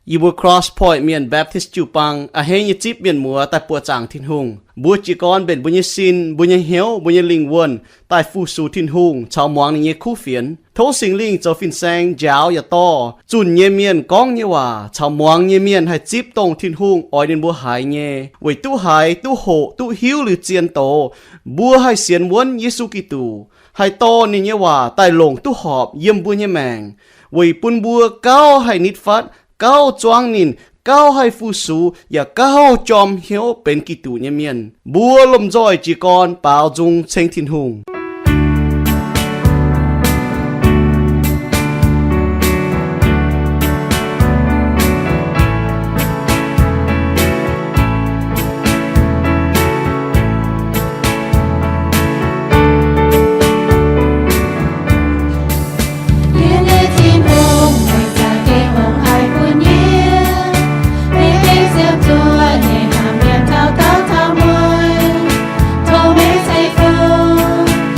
Yie mbuo Cross Point Mienh Baptist jiu-baang a'hneiv nyei zipv mienh muoz daaih buoqc zaangc Tin-Hungh. Mbuo jiez gorn mbenc mbuo nyei sin, mbuo nyei hnyouv, mbuo nyei lingh wuonh daaih fu-sux Tin-Hungh caux muangx ninh nyei kuv fienx. Tov Singx Lingh zoux fin-saeng njaaux yaac dorh zunh nyei mienh gorngv nyei waac caux muangx nyei mienh haih zipv dongh Tin-Hungh oix ninh mbuo haiz nyei, weic duqv haiz, duqv hoqc, duqv hiuv liuz zien doz, mbuo haih sienx wuonv Yesu Giduc, haih dorh ninh nyei waac daaih longc duqv horpc yiem mbuo nyei maengc, weic bun mbuo gauh haih nitv fatv, gauh zuangv ninh, gauh haih fu-sux, yaac gauh jorm hnyouv benx Giduc nyei mienh. Mbuo lomh nzoih jiez gorn baaux nzung ceng Tin-Hungh. Yie nyei Tin-Hungh, meih za'gengh longx haic bun yie. Meih gengh siemv zuqc nyei hnamv mienh taux gauh taux mueiz. Tov meih ceix fuqv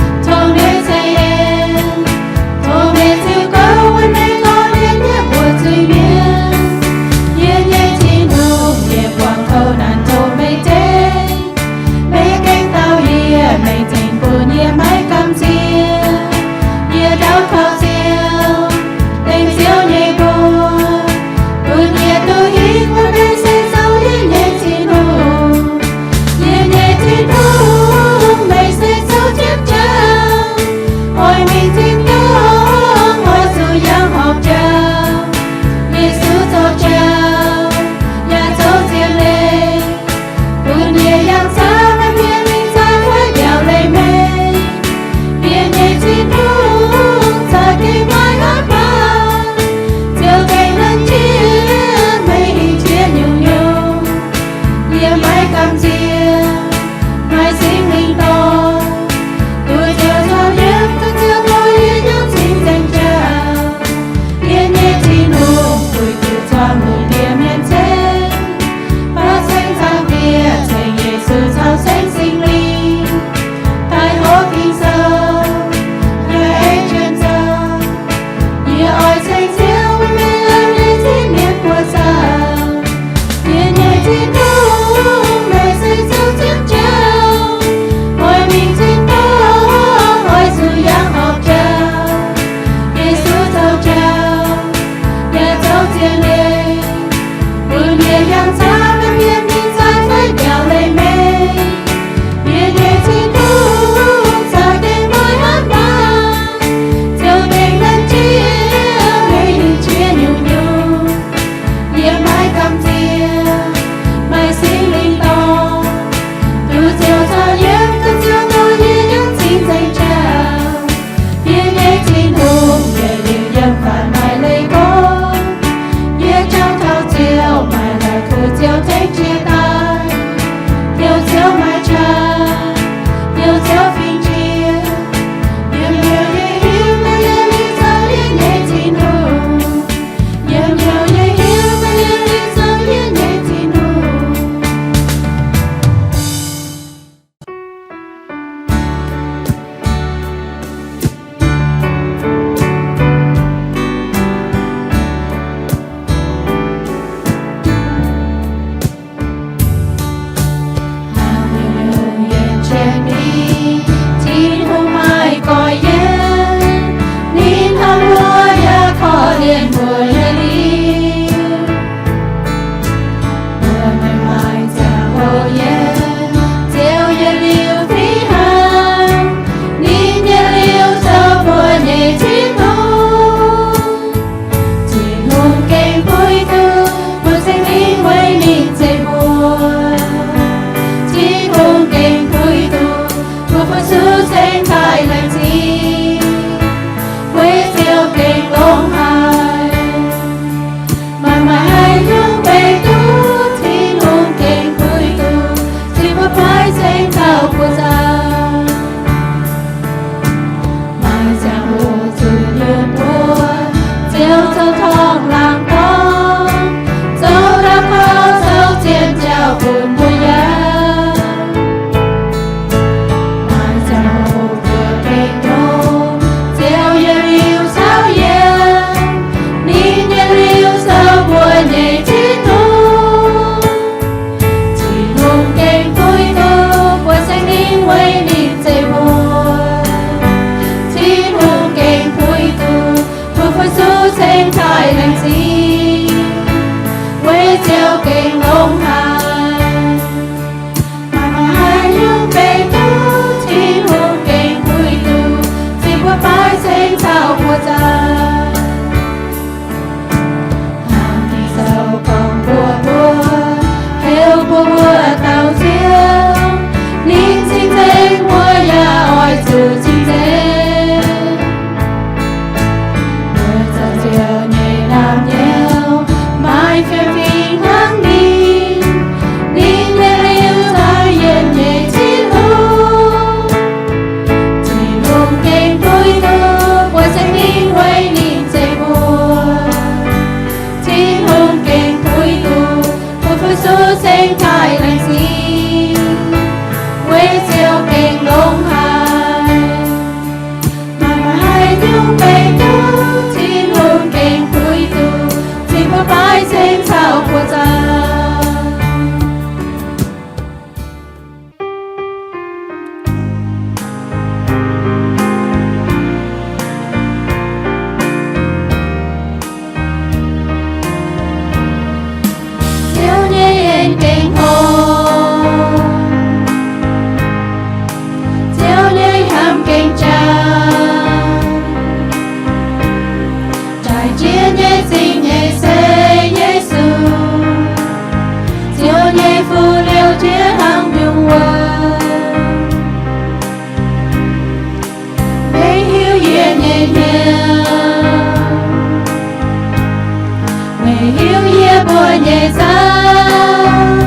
nyei zangv.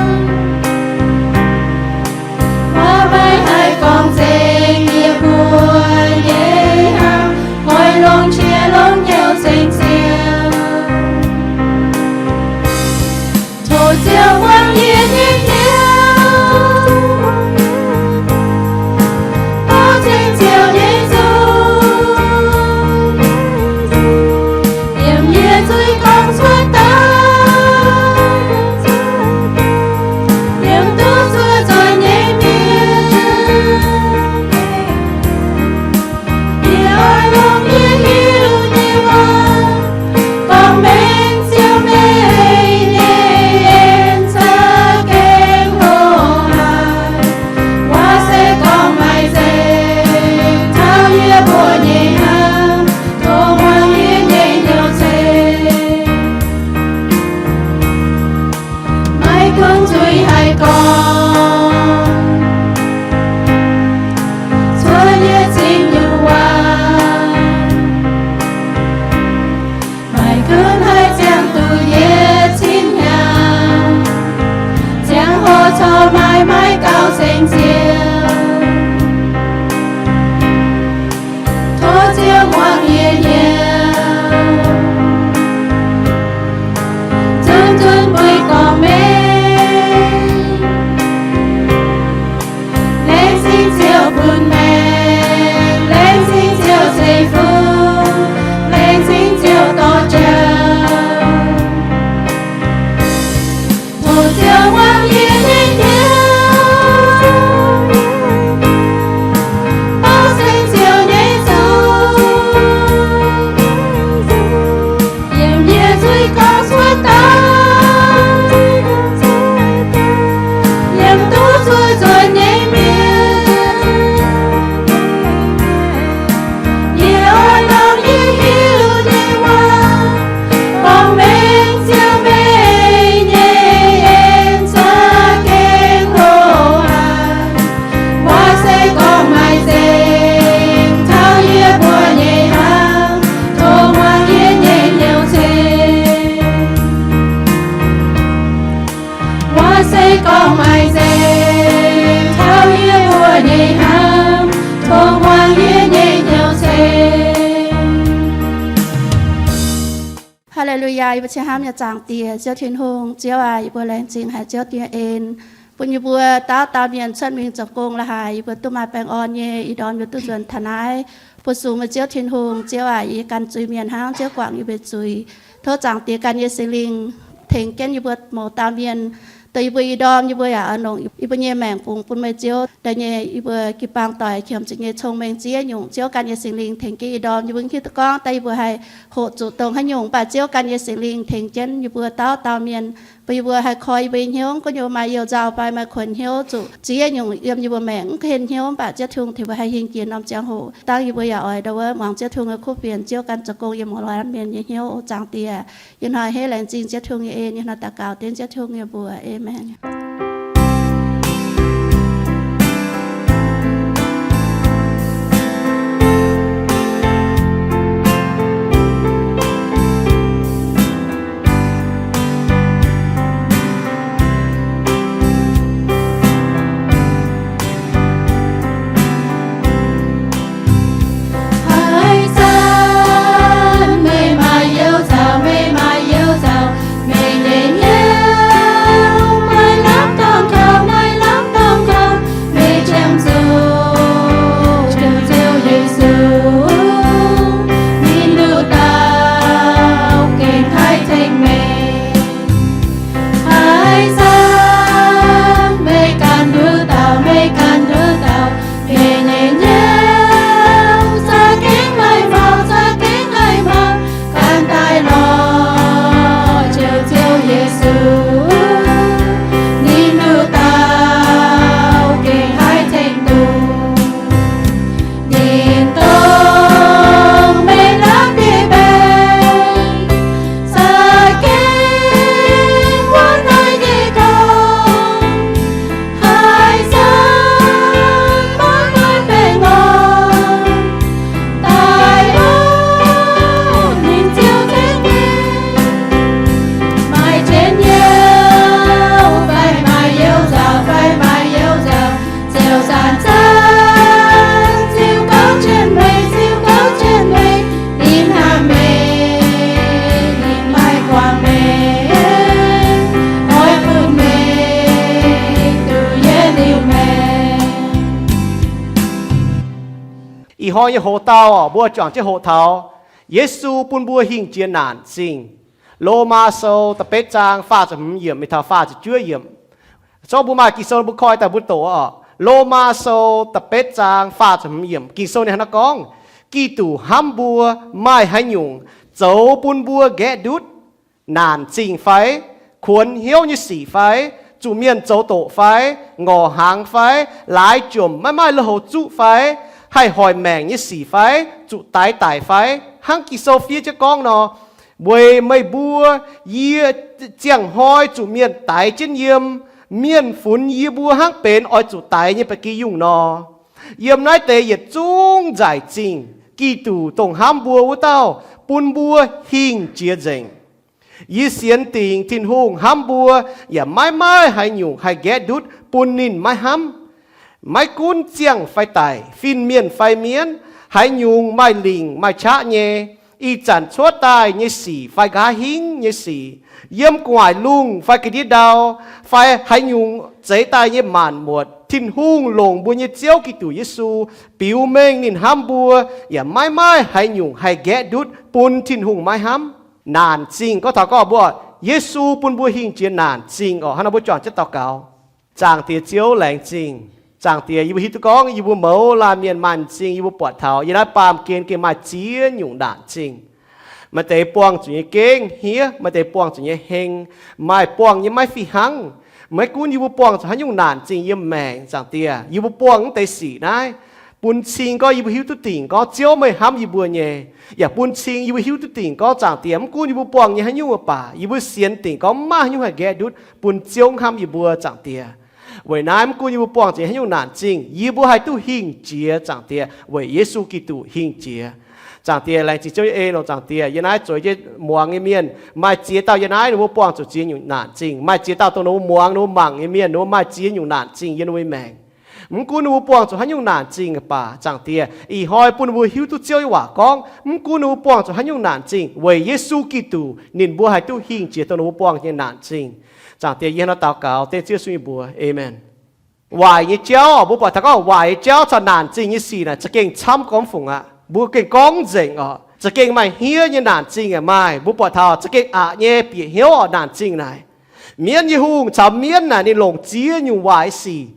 Maiv haih gorngv zengx yie mbuo nyei hnyangx, oix longc qiex longc hnyouv ceng Ziouv. Tov Ziouv muangx yie nyei hnyouv, tov ceng Ziouv nyei nzung, yiem yie zuiz gorngv cuotv daaih, yiem duqv zuov nzuonx nyei mienh. Yie oix longc yie hiuv nyei waac gorngv mengh Ziouv meih nyei en za'gengh hlo haic. Waac se gorngv maaih nzengc taux yie mbuo nyei hnyouv, tov muangx yie nyei hnyouv ceng. Maiv gunv zuiz haih gorngv cuotv yie zingh nyungc waac, maiv gunv haih ziangh duqv yie cin hnyangx, ziangh hoc corc maiv maaih gauh ceng Ziouv. Tov Ziouv muangx yie hnyouv, zunv zunv buix gorngv mengh. Laengz zingh Ziouv bun maengc, laengz zingh Ziouv ceix fuqv, laengz zingh Ziouv dorh jauv. Tov Ziouv muangx yie nyei hnyouv, tov ceng Ziouv nyei nzung, yiem yie zuiz gorngv cuotv daaih, yiem duqv zuov nzuonx nyei mienh. Yie oix longc yie hiuv nyei waac gorngv mengh Ziouv meih nyei en za'gengh hlo haic. Waac se gorngv maaih nzengc taux yie mbuo nyei hnyouv, tov muangx yie nyei hnyouv ceng. Waac se gorngv maaih nzengc taux yie mbuo nyei hnyouv, tov muangx yie nyei hnyouv ceng. Haa^le^lu^yaa, yie mbuo qiex hnamv nyei Zaangc Diex, Ziouv Tin-Hungh. Ziouv aac, yie mbuo laengz zingh haic Ziouv nyei en, bun yie mbuo dauh dauh mienh cuotv mingh zoux gong la'haaix, yie mbuo duqv maaih baengh orn nyei ih ndorm yie mbuo duqv nzuonx taux naaiv. Bun sung meih Ziouv Tin-Hungh. Ziouv aac, yie ganh zuiz-mienh hnangv, Ziouv guangc yie mbuo zuiz. Tov Zaangc Diex ganh nyei Singx Lingh tengx jienv yie mbuo mouz dauh mienh, dongh yie mbuo ih ndorm yie mbuo yaac oix longc yie mbuo nyei maengc fungx bun meih Ziouv daaih nyei. Yie mbuo jiu-baang doic qiemx zuqc nyei cong-mengh ziex nyungc, Ziouv ganh nyei Singx Lingh tengx jienv ih ndorm yie mbuo hiuv duqv gorngv daaih yie mbuo haih hoqc zuqc dongh haaix nyungc, mv baac Ziouv ganh nyei Singx Lingh tengx jienv yie mbuo dauh dauh mienh, bun yie mbuo haih koi yie mbuo nyei hnyouv, gu'nyuoz maaih you-nzauh fai maaih kuonx hnyouv zuqc ziex nyungc yiem yie mbuo maengc mv henv hnyouv, mv baac Ziouv Tin-Hungh tengx mbuo haih hingh jiex norm ziangh hoc. Dangv yie mbuo yaac oix ndau wuov muangx Ziouv Tin-Hungh nyei kuv fienx, Ziouv ganh zoux gong yiem mouz lorz mienh nyei hnyouv. O Zaangc Diex, yie hnoi hei laengz zingh Ziouv Tin-Hungh nyei en, yie hnoi daux gaux dengv Ziouv Tin-Hungh nyei mbuox. Aamen. Haaix zanc meih maaih you-nzauh, meih maaih you-nzauh, meih nyei hnyouv maaih Hnoi nyei hoz dauh mbuo juangc jienv hoqc taux Yesu bun mbuo hingh jiex naanc zingh. Lomaa Sou da'betv zaang faah ziepc hmz yiemc mingh taux faah ziepc juov yiemc. Zorqv mbuo maaih Ging-Sou mbuo koi daaih mbuo doqc oc. Lomaa Sou da'betv zaang faah ziepc hmz yiemc, Ging-Sou ninh hnangv naaiv gorngv, Giduc hnamv mbuo maaih haaix nyungc zoux bun mbuo nqaeqv ndutv, naanc zingh fai, kuonx hnyouv nyei sic fai, zuqc mienh zoux doqc fai, ngorc hnaangx fai, laaix jomc maiv maaih lui-houx zuqv fai, haih hoic maengc nyei sic fai, zuqc daix daic fai, hnangv Ging-Sou fiev jienv gorngv nor, weic meih mbuo, yie, ziangh hnoi zuqc mienh daix jienv yiem, mienh funx yie mbuo hnangv benx oix zuqc daix nyei ba'gi yungh nor. Yiem naaiv deix yietc zungv nzaic zingh Giduc dongh hnamv mbuo wuov dauh bun mbuo hingh jiex nzengc. Yie sienx dingc Tin-Hungh hnamv mbuo yaac maiv maaih haaix nyungc haih nqaeqv ndutv bun ninh maiv hnamv. Maiv gunv ziangh fai daic, fin-mienh fai mienv, haaix nyungc maaih lingc maaih qaqv nyei, ih zanc cuotv daaih nyei sic fai nqa'haav hingv nyei sic, yiem gu'nguaaic lungh fai ga'ndiev ndau, fai haaix nyungc zeix daaih nyei maanc muotc, Tin-Hungh longc mbuo nyei Ziouv Giduc Yesu biux mengh ninh hnamv mbuo yaac maiv maaih haaix nyungc haih nqaeqv ndutv bun Tin-Hungh maiv hnamv. Naanc zingh gorngv taux gorngv mbuo, Yesu bun mbuo hingh jiex naanc zingh oc. Hnangv nor mbuo juangc jienv daux gaux. Zaangc Diex Ziouv, laengz zingh. Zaangc Diex, yie mbuo hiuv duqv gorngv yie mbuo mouz laanh mienh maaih zingh, yie mbuo buatc taux yiem naaiv baamh gen gengh maaih ziex nyungc naanc zingh. Maaih deix buangh zuqc nyei gengh hniev, maaih deix buangh zuqc nyei heng, maaih buangh nyei maiv fih hnangv. Maiv gunv yie mbuo buangh zuqc haaix nyungc naanc zingh yiem maengc, Zaangc Diex, yie mbuo buangh mv deix sic naaiv bun cing gorngv yie mbuo hiuv duqv dingc gorngv Ziouv meih hnamv yie mbuo nyei, yaac bun cing yie mbuo hiuv duqv dingc gorngv, Zaangc Diex, mv gunv yie mbuo buangh nyei haaix nyungc baac yie mbuo sienx dingc gorngv maiv maaih haaix nyungc haih nqaeqv ndutv bun Ziouv hnamv yie mbuo, Zaangc Diex. Weic naaiv mv gunv yie mbuo buangh zuqc haaix nyungc naanc zingh, yie mbuo haih duqv hingh jiex, Zaangc Diex, weic Yesu Giduc hingh jiex. Zaangc Diex, laengz zingh Ziouv nyei en oc, Zaangc Diex. Yiem naaiv zueiz jienv muangx nyei mienh maaih ziex dauh yiem naaiv ninh mbuo buangh zuqc ziex nyungc naanc zingh. Maaih ziex dauh dongh ninh mbuo muangx, ninh mbuo mangc nyei mienh, ninh mbuo maaih ziex nyungc naanc zingh yiem ninh mbuo nyei maengc. Mv gunv ninh mbuo buangh zuqc haaix nyungc naanc zingh baac, Zaangc Diex, ih hnoi bun ninh mbuo hiuv duqv Ziouv nyei waac gorngv, mv gunv ninh mbuo buangh zuqc haaix nyungc naanc zingh, weic Yesu Giduc ninh mbuo haih duqv hingh jiex dongh ninh mbuo buangh nyei naanc zingh. Zaangc Diex, yie hnangv naaiv daux gaux dengv Ziouv Yesu nyei mbuox, aamen. Waaic nyei jauv, mbuo buatc taux gorngv waaic nyei jauv caux naanc zingh nyei sic naaic za'gengh camv gormx fungc aqv. Mbuo gengh gorngv nzengc oc. Za'gengh maaih hniev nyei naanc zingh yaac maaih. Mbuo buatc taux za'gengh aqc nyei bieqc hnyouv oc, naanc zingh naaic. Mienv nyei hungh caux mienv naaic ninh longc ziex nyungc waaic sic,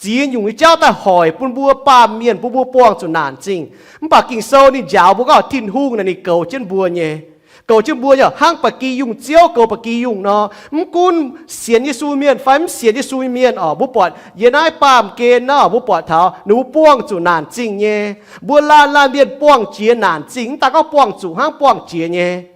ziex nyungc nyei jauv daaih hoic bun mbuo baamh mienh, bun mbuo buangh zuqc naanc zingh. Mv baac Ging-Sou ninh njaaux mbuo gorngv Tin-Hungh naaic ninh goux jienv mbuo nyei. Goux jienv mbuo nyei hnangv ba'gi yungh ziouv goux ba'gi yungh nor. Mv gunv sienx Yesu mienh fai mv sienx Yesu mienh oc, mbuo buatc yiem naaiv baamh gen naaiv oc, mbuo buatc taux ninh mbuo buangh zuqc naanc zingh nyei. Mbuo laanh laanh mienh buangh jiex naanc zingh, mv daan gorngv buangh zuqc hnangv, buangh jiex nyei.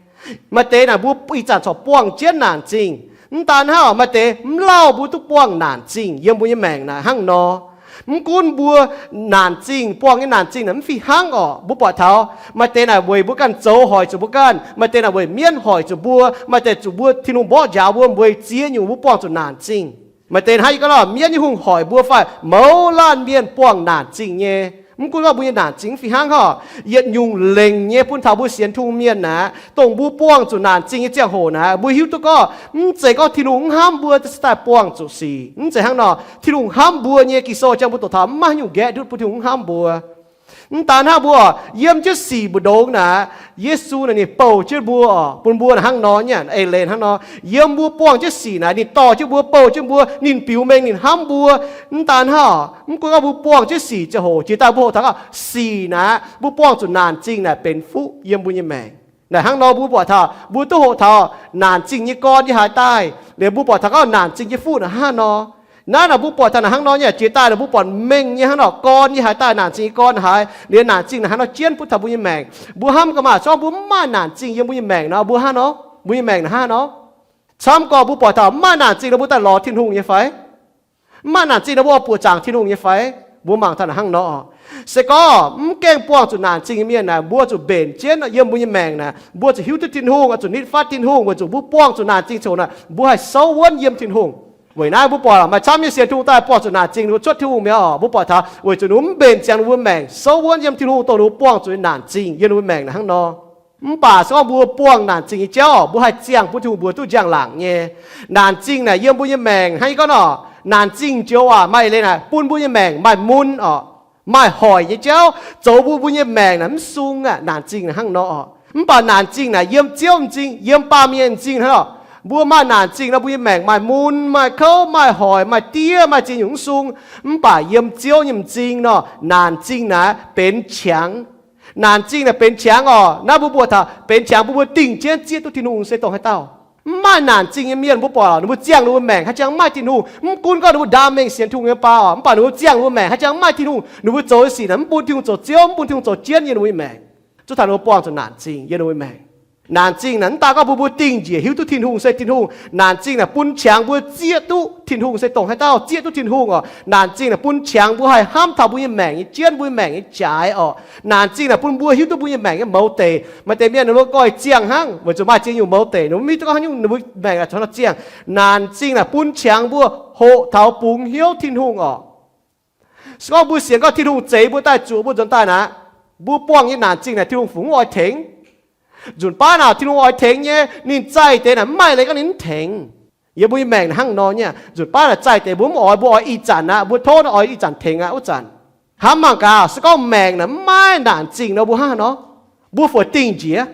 Maaih deix naaic mbuo ih zanc corc buangh jienv naanc zingh. Mv daan hnangv oc, maaih deix mv lauh mbuo duqv buangh naanc zingh yiem mbuo nyei maengc naaic hnangv nor. Mv gunv mbuo naanc zingh, buangh nyei naanc zingh naaic mv fih hnangv oc, mbuo buatc taux maaih deix naaic weic mbuo ganh zoux hoic zuqc mbuo ganh, maaih deix naaic weic mienv hoic zuqc mbuo, maaih deix zuqc mbuo Tin-Hungh mborqv njaaux mbuo, weic ziex nyungc mbuo buangh zuqc naanc zingh. Maaih deix hnangv yie gorngv nor, mienv nyei hungh hoic mbuo fai mouz laanh mienh buangh naanc zingh nyei. Mv gunv gorngv mbuo nyei naanc zingh mv fih hnangv oc, yietc nyungc lengc nyei bun taux mbuo sienx Tin-Hungh mienh naaic, dongh mbuo buangh zuqc naanc zingh nyei ziangh hoc naaic, mbuo hiuv duqv gorngv mv zeiz gorngv Tin-Hungh mv hnamv mbuo daaih buangh zuqc sic. Mv zeiz hnangv nor. Tin-Hungh hnamv mbuo nyei. Ging-Sou jangx mbuo doqc taux mv maaih haaix nyungc nqaeqv ndutv bun Tin-Hungh mv hnamv mbuo. Mv daan hnangv, mbuo oc, yiem jienv sic mbu'ndongx naaic, Yesu naaic ninh bouh jienv mbuo oc, bun mbuo naaic hnangv nor nyei, eix leiz hnangv nor. Yiem mbuo buangh jienv sic naaic, ninh dorh jienv mbuo, bouh jienv mbuo, ninh biux mengh ninh hnamv mbuo. Mv daan hnangv oc, mv gunv gorngv mbuo buangh jienv sic ziangh hoc, jiex daaih mbuo hoqc taux gorngv sic naaic, mbuo buangh zuqc naanc zingh naaic benx fuqv yiem mbuo nyei maengc. Naaic hnangv nor mbuo buatc taux, mbuo duqv hoqc taux naanc zingh nyei gorn yiem haaix daaih, liuz mbuo buatc taux gorngv naanc zingh nyei fuqv naaic hnangv nor. Naaiv naaic mbuo buatc taux naaic hnangv nor nyei, jiex daaih naaic mbuo buatc mengh nyei hnangv nor, gorn yiem haaix daaih, naanc zingh nyei gorn haaix, liuz naanc zingh naaic hnangv nor jienv butv taux mbuo nyei maengc. Mbuo hnamv ga'maah, se gorngv mbuo mv maaih naanc zingh yiem mbuo nyei maengc nor, mbuo hnangv nor, mbuo nyei maengc naaic hnangv nor. Camv gorx mbuo buatc taux mv maaih naanc zingh nor mbuo daaih lorz Tin-Hungh nyei fai? Mv maaih naanc zingh nor mbuo oix buoqc zaangc Tin-Hungh nyei fai? Mbuo mangc taux naaic hnangv nor. Se gorngv mv gaengh buangh zuqc naanc zingh nyei mienh naaic, mbuo zuqc mbenc jienv yiem mbuo nyei maengc naaic, mbuo zuqc hiuv duqv Tin-Hungh, oix zuqc nitv fatv Tin-Hungh, weic zuqc mbuo buangh zuqc naanc zingh ziangh hoc naaic, mbuo haih souv wuonv yiem Tin-Hungh. Weic naaiv mbuo buatc maaih camv nyei sienx Tin-Hungh daaih buangh zuqc naanc zingh, ninh mbuo cuotv Tin-Hungh mi'aqv oc. Mbuo buatc taux weic zuqc ninh mbuo mv mbenc ziangx ninh mbuo maengc, souv wuonv yiem Tin-Hungh, dongh ninh mbuo buangh zuqc naanc zingh yiem ninh mbuo maengc naaic hnangv nor. Mv baac se gorngv mbuo buangh naanc zingh nyei jauv oc, mbuo haih ziangh bun Tin-Hungh mbuox duqv njang-laangc nyei. Naanc zingh naaic yiem mbuo nyei maengc hnangv yie gorngv nor, naanc zingh joux waac maaih eix leiz naaic bun mbuo nyei maengc maaih mun oc. Maaih hoic nyei jauv zoux mbuo, mbuo nyei maengc naaic mv sung aqv. Naanc zingh naaic hnangv nor oc. Mv baac naanc zingh naaic yiem Ziouv m'zing, yiem baamh mienh m'zing hnangv oc. Mbuo maaih naanc zingh nor, mbuo nyei maengc maaih mun, maaih kouv, maaih hoic, maaih diev, maaih ziex nyungc mv sung. Mv baac yiem Ziouv nyei m'zing nor, naanc zingh naaic benx qangx. Naanc zingh naaic benx qangx oc. Naaiv mbuo mbuox taux benx qangx bun mbuo dingh jienv zieqv duqv Tin-Hungh se dongh haaix dauh. Mv maaih naanc zingh nyei mienh, mbuo buatc oc, ninh mbuo ziangh ninh mbuo maengc haaix jangx maaih Tin-Hungh. Mv gunv gorngv ninh mbuo ndaam mengh sienx Tin-Hungh nyei baac oc, mv baac ninh mbuo ziangh ninh mbuo maengc haaix jangx maaih Tin-Hungh, ninh mbuo zoux nyei sic naaic mv bun Tin-Hungh zoux Ziouv, mv bun Tin-Hungh zoux jienv yiem ninh mbuo nyei maengc. Zuov taux ninh mbuo buangh zuqc naanc zingh yiem ninh mbuo nyei maengc. Naanc zingh naaic mv daaih gorngv bun mbuo dingh njiec hiuv duqv Tin-Hungh se Tin-Hungh. Naanc zingh naaic bun qangx mbuo zieqv duqv Tin-Hungh se dongh haaix dauh, zieqv duqv Tin-Hungh oc. Naanc zingh naaic bun qangx mbuo haih hnamv taux mbuo nyei maengc nyei jienv, mbuo nyei maengc nyei jaaix oc. Naanc zingh naaic bun mbuo hiuv duqv mbuo nyei maengc nyei mouz deic. Maaih deix mienh ninh mbuo goiv ziangh hnangv weic zuqc maaih ziex nyungc mouz deic, ninh mbuo mv hiuv duqv gorngv haaix nyungc ninh mbuo maengc naaic caux nor ziangh. Naanc zingh naaic bun qangx mbuo hoqc taux bungx hnyouv Tin-Hungh oc. Se gorngv mbuo sienx gorngv Tin-Hungh zeix mbuo daaih zuoqc mbuo nzuonx daaih naaic, mbuo buangh nyei naanc zingh naaic Tin-Hungh fungc mv oix tengx. Nzunc baav naaic Tin-Hungh oix tengx nyei, ninh zaih deix naaic mv maaih leiz gorngv ninh mv tengx. Yiem mbuo nyei maengc naaic hnangv nor nyei aqv. Nzunc baav naaic zaih deix mbuo mv oix, mbuo oix ih zanc aqv, mbuo tov oix ih zanc tengx aqv wuov zanc. Hnamv mangc gaax, se gorngv maengc naaic mv maaih naanc zingh nor mbuo hnangv haaix nor? Mbuo fungc dingh njiec?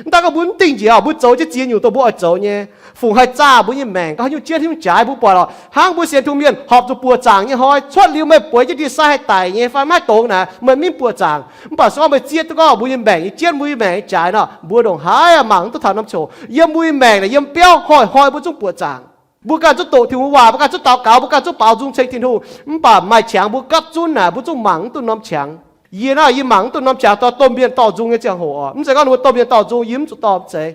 Mv daaih gorngv mbuo mv dingh njiec oc, mbuo zoux jienv ziex nyungc dongh mbuo oix zoux nyei, fungc haih zaah mbuo nyei maengc gorngv haaix nyungc jienv haaix nyungc jaaix. Mbuo buatc oc, hnangv mbuo sienx Tin-Hungh mienh horpc zuqc buoqc zaangc nyei hnoi, cuotv liuz meih bueix jienv ndie-sai haih daic nyei fai maiv dongz naaic, meih mv buoqc zaangc. Mv baac se gorngv meih zieqv duqv gorngv mbuo nyei maengc nyei jienv, mbuo nyei maengc nyei jaaix nor, mbuo ndongc haaix mangc mv duqv taux norm ziangh hoc. Yiem mbuo nyei maengc naaic, yiem biauv hnoi-hnoi mbuo zungv buoqc zaangc. Mbuo ganh zungv doqc Tin-Hungh waac, mbuo ganh zungv daux gaux, mbuo ganh zungv baaux nzung ceng Tin-Hungh, mv baac maaih qangx mbuo gapv zunv naaic, mbuo zungv mangc mv duqv norm qangx. Yie naaiv, yie mangc mv duqv norm qangx dorh domh mienh dorh nzung nyei ziangh hoc oc. Mv zeiz gorngv ninh mbuo domh mienh dorh nzung, yie mv zuqc dorh, mv zeiz.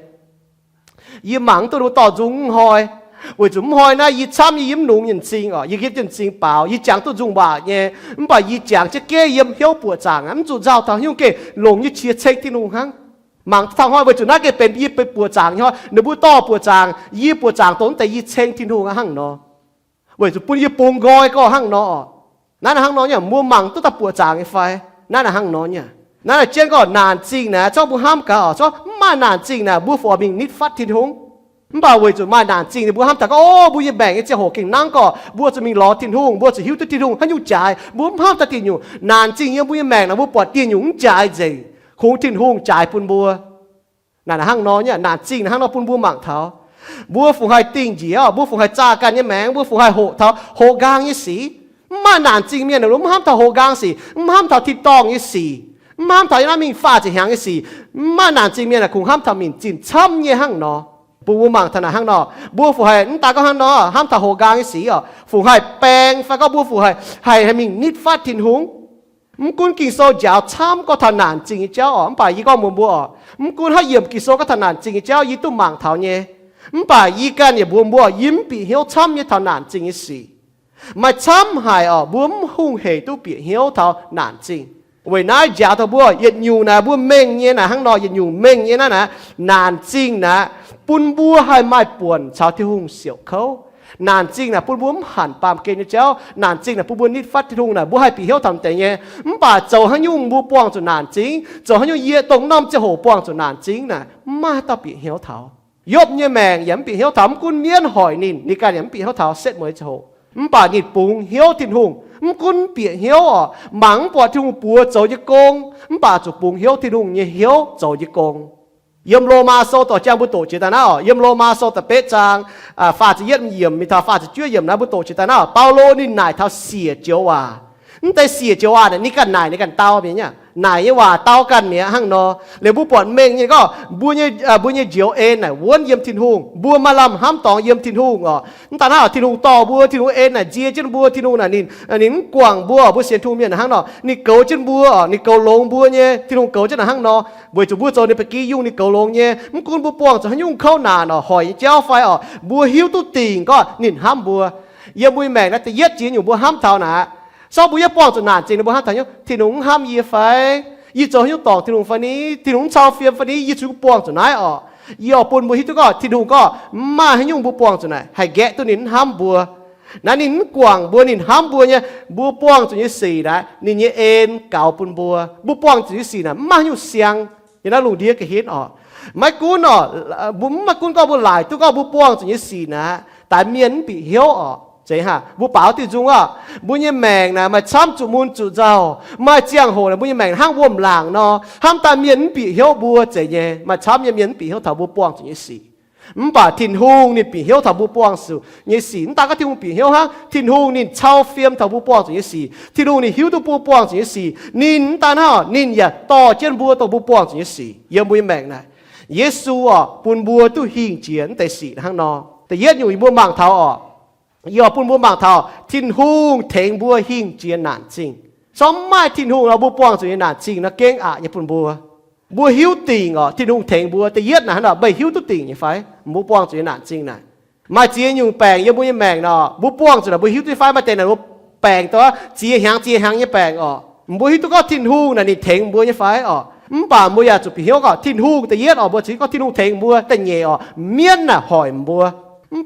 Yie mangc mv duqv ninh mbuo dorh nzung mv hnoi, weic zuqc mv hnoi naaiv yie camv nyei, yie mv nungx nyei m'zing oc. Yie gitv jienv m'zing baaux, yie jangx duqv nzung waac nyei, mv baac yie jangx jienv geh yiem hnyouv buoqc zaangc aqv, mv zuqc nzauh taux haaix nyungc geh longc nyei qiex ceng Tin-Hungh hnangv. Mangc taux hnoi weic zuqc naaiv gengh benx yie benx buoqc zaangc nyei hnoi, ninh mbuo dorh buoqc zaangc, yie buoqc zaangc dongh mv deix yie ceng Tin-Hungh aqv hnangv nor. Weic zuqc bun yie bungx nqoi gorx hnangv nor oc. Naaiv naaic hnangv nor nyei, mbuo mangc duqv daaih buoqc zaangc nyei fai? Naaiv naaic hnangv nor nyei. Naaiv naaic jienv gorngv naanc zingh naaic, zorqv mbuo hnamv gaax oc, zorqv mv maaih naanc zingh naaic, mbuo fungc mingh nitv fatv Tin-Hungh. Mv baac weic zuqc maaih naanc zingh, ninh mbuo hnamv taux gorngv, o, mbuo nyei maengc nyei ziangh hoc gengh nangv gorqv, mbuo zuqc mingh lorz Tin-Hungh, mbuo zuqc hiuv duqv Tin-Hungh haaix nyungc jaaix, mbuo mv hnamv taux diuc nyungc. Naanc zingh yiem mbuo nyei maengc naaic, mbuo buatc diuh nyungc mv jaaix nzengc, kungx Tin-Hungh jaaix bun mbuo. Naaic naaic hnangv nor nyei, naanc zingh naaic hnangv nor bun mbuo mangc taux. Mbuo fungc haih dingh njiec, mbuo fungc haih zaah ganh nyei maengc, mbuo fungc haih hoqc taux hoqc nqaang nyei sic. Mv maaih naanc zingh mienh naaic, mv hnamv taux hoqc nqaang sic, mv hnamv taux tin-dorngh nyei sic, mv hnamv taux yiem naaiv mingh faah ziepc hnyangx nyei sic. Mv maaih naanc zingh mienh naaic kungx hnamv taux mingh zinh camv nyei hnangv nor. Bun mbuo mangc taux naaic hnangv nor, mbuo fungc haih mv daaih gorngv hnangv nor hnamv taux hoqc nqaang nyei sic oc, fungc haih baeng fai gorngv mbuo fungc haih, haih, haih mingh nitv fatv Tin-Hungh. Mv gunv Ging-Sou njaaux camv gorngv taux naanc zingh nyei jauv oc, mv baac yie gorngv mbuox mbuo oc, mv gunv haaix yiemc Ging-Sou gorngv taux naanc zingh nyei jauv yie duqv mangc taux nyei, mv baac yie ganh yaac mbuox mbuo, yie mv bieqc hnyouv camv nyei taux naanc zingh nyei sic. Maaih camv haic oc, mbuo mv hungh heic duqv bieqc hnyouv taux naanc zingh. Weic naaiv njaaux taux mbuo yietc nyungc naaic mbuo mengh nyei naaic hnangv nor, yietc nyungc mengh nyei naaiv naaic, naanc zingh naaic bun mbuo haih maaih buonc caux Tin-Hungh siouc kouv. Naanc zingh naaic bun mbuo mv hanc baamh gen nyei jauv. Naanc zingh naaic bun mbuo nitv fatv Tin-Hungh naaic, mbuo haih bieqc hnyouv taux m'deix nyei. Mv baac zoux haaix nyungc mbuo buangh zuqc naanc zingh, zoux haaix nyungc yie dongh norm ziangh hoc buangh zuqc naanc zingh naaic, mv maaih dauh bieqc hnyouv taux. Yopv nyei maengc yaac mv bieqc hnyouv taux, mv gunv mienv hoic ninh, ninh ganh yaac mv bieqc hnyouv taux setv mueiz ziangh hoc. Mv baac ninh bungx hnyouv Tin-Hungh, mv gunv bieqc hnyouv oc, mangc mv buatc Tin-Hungh buoz zoux nyei gong, mv baac zuqc bungx hnyouv Tin-Hungh nyei hnyouv zoux nyei gong. Yiem Lomaa Sou dorh jangx mbuo doqc jiex daaih naaiv oc, yiem Lomaa Sou da'betv zaang, faah ziepc yietv yiemc mingh taux faah ziepc juov yiemc naaiv mbuo doqc jiex daaih naaiv oc, Baulo ninh naaic taux siec joux waac. Mv deix siec joux waac naaic ninh ganh naaic ninh ganh dau mi'aqv. Naaic nyei waac dau ganh mi'aqv hnangv nor. Liuz mbuo buatc mengh nyei gorngv mbuo nyei, mbuo nyei njoux en naaic wuonv yiem Tin-Hungh, mbuo maaih lamh hnamv dorngx yiem Tin-Hungh oc. Mv daaih naaiv Tin-Hungh dorh mbuo, Tin-Hungh en naaic nzie jienv mbuo, Tin-Hungh naaic ninh, ninh mv guangc mbuo, mbuo sienx Tin-Hungh mienh hnangv nor, ninh goux jienv mbuo oc, ninh goux longx mbuo nyei, Tin-Hungh goux jienv naaic hnangv nor. Weic zuqc mbuo zoux ninh ba'gi yungh ninh goux longx nyei. Mv gunv mbuo buangh zuqc haaix nyungc kouv naanc oc, hoic nyei jauv fai oc, mbuo hiuv duqv dingc gorngv ninh hnamv mbuo. Yiem mbuo nyei maengc naaiv da'yietv jiex nyungc mbuo hnamv taux naaic, se gorngv mbuo yaac buangh zuqc naanc zingh nor, mbuo hnamv taux nyungc, Tin-Hungh mv hnamv yie fai? Yie zoux haaix nyungc dorngc Tin-Hungh fai ni? Tin-Hungh mv cau fiem fai ni? Yie zuqc buangh zuqc naaiv oc. Yie oix bun mbuo hiuv duqv gorngv Tin-Hungh gorngv mv maaih haaix nyungc mbuo buangh zuqc naaic haih nqaeqv duqv ninh mv hnamv mbuo. Naaiv ninh mv guangc mbuo, ninh hnamv mbuo nyei. Mbuo buangh zuqc nyei sic naaic, ninh nyei en gaux bun mbuo. Mbuo buangh zuqc nyei sic naaic mv maaih haaix nyungc siang yiem naaiv lungh ndiev ga'hitv oc. Maiv gunv oc, mbuo mv maaih gunv gorngv mbuo laaic duqv gorngv mbuo buangh zuqc nyei sic naaic, daix mienh mv bieqc hnyouv oc. Zeiz hnangv mbuo baaux diuh nzung oc, mbuo nyei maengc naaic maaih camv zuqc mun zuqc nzauh. Maaih ziangh hoc naaic mbuo nyei maengc hnangv wuom-laangc nor, hnamv daaih mienh mv bieqc hnyouv mbuo. Zeiz nyei, maaih camv nyei mienh mv bieqc hnyouv taux mbuo buangh zuqc nyei sic. Mv baac Tin-Hungh ninh bieqc hnyouv taux mbuo buangh zuqc nyei sic. Mv daan gorngv Tin-Hungh bieqc hnyouv hnangv, Tin-Hungh ninh cau fiem taux mbuo buangh zuqc nyei sic. Tin-Hungh ninh hiuv duqv mbuo buangh zuqc nyei sic. Ninh mv daan hnangv, ninh yaac dorh jienv mbuo dongh mbuo buangh zuqc nyei sic yiem mbuo nyei maengc naaic. Yesu oc, bun mbuo duqv hingh jiex mv deix sic hnangv nor. Da'yietv nyungc yie mbuo mangc taux oc, yie oc bun mbuo mangc taux Tin-Hungh tengx mbuo hingh jiex naanc zingh. Corc mv maaih Tin-Hungh nor, mbuo buangh zuqc nyei naanc zingh nor gengh aqc nyei bun mbuo. Mbuo hiuv dingc oc, Tin-Hungh tengx mbuo. Da'yietv naaic hnangv nor, meih hiuv duqv dingc nyei fai mbuo buangh zuqc nyei naanc zingh naaic? Maaih ziex nyungc baengc yiem mbuo nyei maengc nor, mbuo buangh zuqc naaic, mbuo hiuv duqv fai? Maaih deix naaic mbuo baengc dongh ziex hnyangx ziex hnyangx nyei baengc oc. Mbuo hiuv duqv gorngv Tin-Hungh naaic ninh tengx mbuo nyei fai oc? Mv baac mbuo yaac zuqc bieqc hnyouv gorngv Tin-Hungh, da'yietv oc, mbuo cingx gorngv Tin-Hungh tengx mbuo. Da'nyeic oc, mienv naaic hoic mbuo.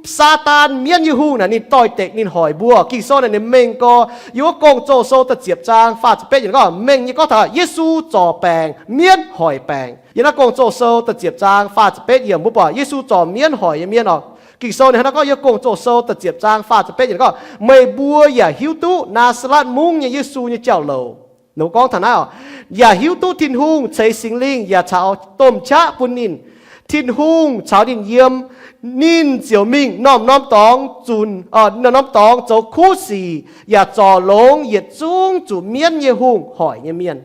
Saadaan, mienv nyei hungh naaic ninh doix-dekc ninh hoic mbuo. Ging-Sou naaic ninh mengh gorx, yiem wuov Gong-Zoh sou da'ziepc zaang faah ziepc betv yiemc gorngv, mengh nyei gorngv taux Yesu zorc baengc, mienv hoic baengc. Yiem naaiv Gong-Zoh sou da'ziepc zaang faah ziepc betv yiemc mbuo buatc Yesu zorc mienv hoic nyei mienv oc. Ging-Sou ninh hnangv naaiv gorngv, yiem Gong-Zoh sou da'ziepc zaang faah ziepc betv yiemc gorngv, meih mbuo yaac hiuv duqv Naa^saa^letv Mungv nyei Yesu nyei jauv-louc. Ninh gorngv taux naaiv oc, yaac hiuv duqv Tin-Hungh ceix Singx Lingh yaac caux domh qaqv bun ninh. Tin-Hungh caux ninh yiem, ninh ziouc mingh norm-norm dorngx zunc, norm-norm dorngx zoux kuv sic yaac zorc longx yietc zungv zuqc mienv nyei hungh hoic nyei mienh.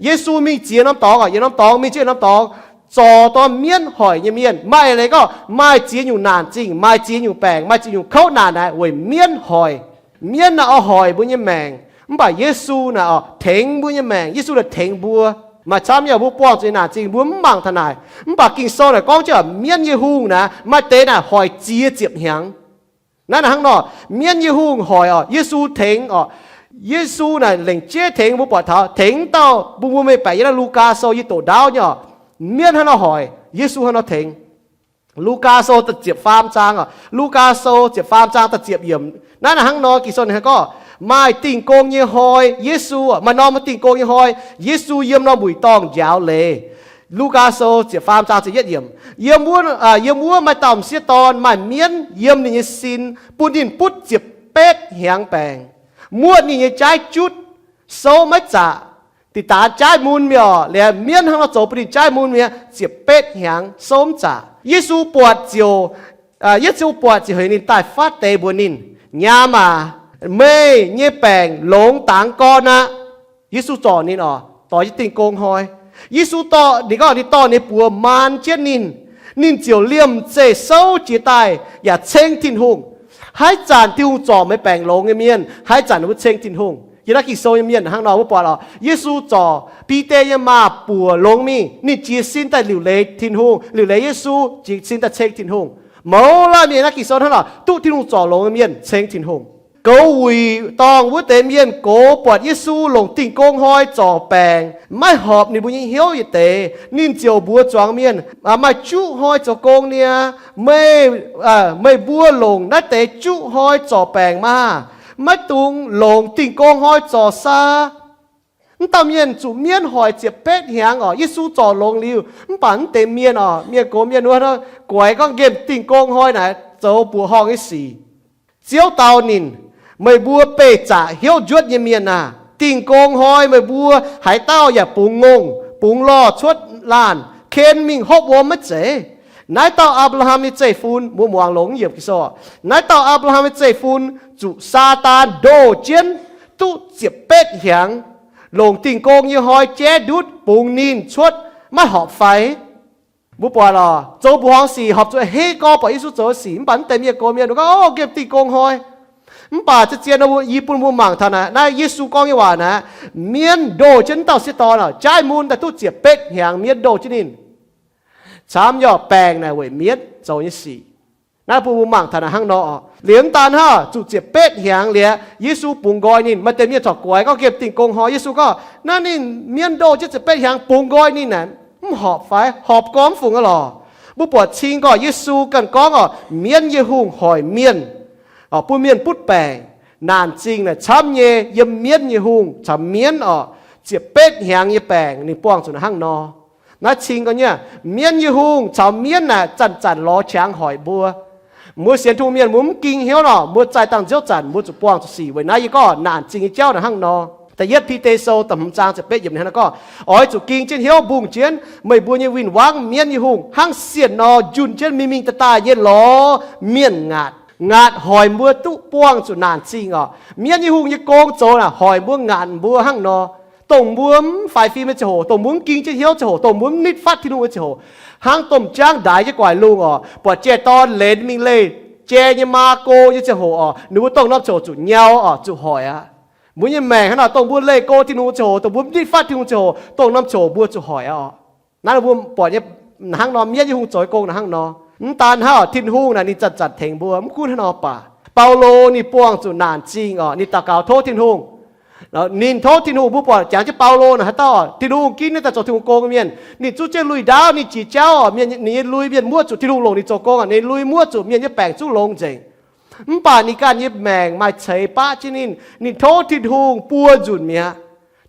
Yesu mingh ziex norm dorngx oc, yietc norm dorngx mingh ziex norm dorngx, zorc dorh mienv hoic nyei mienh. Maaih leiz gorngv maaih ziex nyungc naanc zingh, maaih ziex nyungc baengc, maaih ziex nyungc kouv naanc naaic weic mienv hoic. Mienv naaic oix hoic mbuo nyei maengc, mv baac Yesu naaic oc tengx mbuo nyei maengc. Yesu naaic tengx mbuo. Maaih camv nyei mbuo buangh zuqc nyei naanc zingh mbuo mv mangc taux naaic. Mv baac Ging-Sou naaic gorngv jienv mienv nyei hungh naaic maaih deix naaic hoic ziex ziepc hnyangx. Naaiv naaic hnangv nor, mienv nyei hungh hoic oc, Yesu tengx oc. Yesu naaic lengc jeiv tengx mbuo buatc taux tengx dauh mbuo, mbuo mengh baeqc yiem naaiv Lugaa Sou yie doqc ndaauv nyei oc. Mienv hnangv nor hoic, Yesu hnangv nor tengx. Lugaa Sou da'ziepc faam zaang oc, Lugaa Sou ziepc faam zaang da'ziepc yiemc. Naaiv naaic hnangv nor, Ging-Sou ninh hnangv gorngv, maaih Dingh Gong nyei hnoi, Yesu maaih norm Dingh Gong nyei hnoi, Yesu yiem norm wuic dorngh njaaux leiz. Lugaa Sou ziepc faam zaang ziepc yietv yiemc. Yiem wuov, yiem wuov maaih dauh m'sieqv dorn maaih mienv yiem ninh nyei sin, bun ninh butv ziepc betv hnyangx baengc. Muotv ninh nyei jaaiv jutv, souv maiv zaqc. Diqc daanz jaaiv mun mi'aqv. Liuz mienv hnangv nor zoux bun ninh jaaiv mun mi'aqv, ziepc betv hnyangx souv mv zaqc. Yesu buatc ziouc, Yesu buatc ziouc heuc ninh daaih fatv deix mbuox ninh, Nyaam aac, meih nyei baengc longx dangx gorn aqv. Yesu zorc ninh oc, doix jienv Dingh Gong Hnoi. Yesu dorh ninh, gorngv ninh dorh ninh buoz maan jienv ninh, ninh ziouc liemh zeih souv jiez daaih yaac ceng Tin-Hungh. Haaix zanc Tin-Hungh zorc meih baengc longx nyei mienh, haaix zanc ninh mbuo ceng Tin-Hungh. Yiem naaiv Ging-Sou nyei mienh hnangv nor mbuo buatc oc, Yesu zorc Bide nyei maa buoc longx mingh, ninh jiez sin daaih liuc leiz Tin-Hungh, liuc leiz Yesu, jiez sin daaih ceng Tin-Hungh. Mouz laanh mienh naaiv Ging-Sou hnangv nor duqv Tin-Hungh zorc longx nyei mienh ceng Tin-Hungh. Goux wuic dorngh wuov deix mienh gox buatc Yesu longc Dingh Gong Hnoi zorc baengc, maiv horpc ninh mbuo nyei hnyouv yietc deix. Ninh ziouc mbuox zuangx mienh, maaih juqv hnoi zoux gong niaa. Meih, meih mbuo longc naaiv deix juqv hnoi zorc baengc maah! Maiv dungx longc Dingh Gong Hnoi zorc saa. Mv dauh mienh zuqc mienv hoic ziepc betv hnyangx oc, Yesu zorc longx liuz, mv baac mv deix mienh oc, mienh gox mienh wuov, goix gorngv nqemh Dingh Gong Hnoi naaic zoux mbuoqc horngh nyei sic. Ziouv dau ninh, meih mbuo beih zaqc hnyouv njuotv nyei mienh aah! Dingh Gong Hnoi meih mbuo haaix dauh yaac bungx ngongh, bungx lorh cuotv laanh, ken mingh hopv wuom maiv zeiz. Naaiv dauh Apc^laa^ham nyei zeiv-fun, mbuo muangx longx yiemc Ging-Sou, naaiv dauh Apc^laa^ham nyei zeiv-fun zuqc Saadaan ndoh jienv duqv ziepc betv hnyangx, longc Dingh Gong nyei hnoi jaiv ndutv bungx ninh cuotv, maiv horpc fai? Mbuo buatc oc, zoux mbuoqc horngh sic horpc zuqc hei gorx buatc Yesu zoux sic, mv baac mv deix mienh gox mienh gorngv, O, nqemh Dingh Gong Hnoi. Mv baac zien-zien yie bun mbuo mangc taux naaiv, naaiv Yesu gorngv nyei waac naaiv, mienv ndoh jienv dauh sieqv dorn oc, jaiv mun daaih duqv ziepc betv hnyangx mienv ndoh jienv ninh. Camv nyei oc, baengc naaic weic mienv zoux nyei sic. Naaiv bun mbuo mangc taux naaic hnangv nor oc. Liemh daan hnangv zuqc ziepc betv hnyangx liuz, Yesu bungx nqoi ninh. Maaih deix mienh corc goix gorngv nqemh Dingh Gong Hnoi, Yesu gorngv, Naaiv ninh mienv ndoh jienv ziepc betv hnyangx bungx nqoi ninh aah, mv horpc fai? Horpc gorx mv fungc aqv lorqc. Mbuo buatc cing gorngv Yesu ganh gorngv oc, mienv nyei hungh hoic mienh, bun mienh butv baengc. Naanc zingh naaic camv nyei yiem mienv nyei hungh caux mienv oc, ziepc betv hnyangx nyei baengc ninh buangh zuqc naaic hnangv nor. Naaiv cing gorngv nyei, mienv nyei hungh caux mienv naaic zanc-zanc lorz qangx hoic mbuo. Mbuo sienx Tin-Hungh mienh mbuo mv ging hnyouv nor, mbuo zaih dangh nziouv zanc mbuo zuqc buangh zuqc sic. Weic naaiv yie gorngv naanc zingh nyei jauv naaiv hnangv nor. Da'yietv Bide Sou da'hmz zaang ziepc betv yiemc ninh hnangv nor gorngv, oix zuqc ging jienv hnyouv mbungh jienv meih mbuo nyei win-wangv, mienv nyei hungh, hnangv sienh nor njunh jienv mingh mingh daaih daaih nyei lorz mienh ngaatc. Ngaatc hoic mbuo duqv buangh zuqc naanc zingh oc. Mienv nyei hungh nyei gong zoux naaic hoic mbuo ngaatc mbuo hnangv nor. Dongh mbuo mv faix fim nyei ziangh hoc, dongh mbuo mv ging jienv hnyouv ziangh hoc, dongh mbuo mv nitv fatv Tin-Hungh nyei ziangh hoc, hnangv domh jaangv ndaix jienv gu'nguaaic lungh oc, buatc jai-dorn lenz mingh leih jai nyei maa go nyei ziangh hoc oc, ninh mbuo dongh norm ziangh hoc zuqc nyau oc, zuqc hoic aqv. Mbuo nyei maengc hnangv naaic, dongh mbuo leih go Tin-Hungh ziangh hoc, dongh mbuo mv nitv fatv Tin-Hungh ziangh hoc, dongh norm ziangh hoc mbuo zuqc hoic aqv oc. Naaiv mbuo buatc nyei hnangv nor, mienv nyei hungh zoux gong naaic hnangv nor. Mv daan hnangv, Tin-Hungh naaic ninh zanc-zanc tengx mbuo. Mv gunv hnangv nor baac, Baulo ninh buangh zuqc naanc zingh oc, ninh daux gaux tov Tin-Hungh. Ninh tov Tin-Hungh, mbuo buatc jangx jienv Baulo naaic haaix dauh, Tin-Hungh ginv ninh daaih zoux Tin-Hungh gong mienh. Ninh zuqv jienv lui ndaauv, ninh jiex jauv oc, mienh, ninh nyei lui mienh muoqv zuqc Tin-Hungh longc ninh zoux gong aqv, ninh lui muoqv zuqc mienh nyei baengc zungv longx nzengc. Mv baac ninh ganh nyei maengc maaih ceix baqv jienv ninh, ninh tov Tin-Hungh buo nzunc mi'aqv.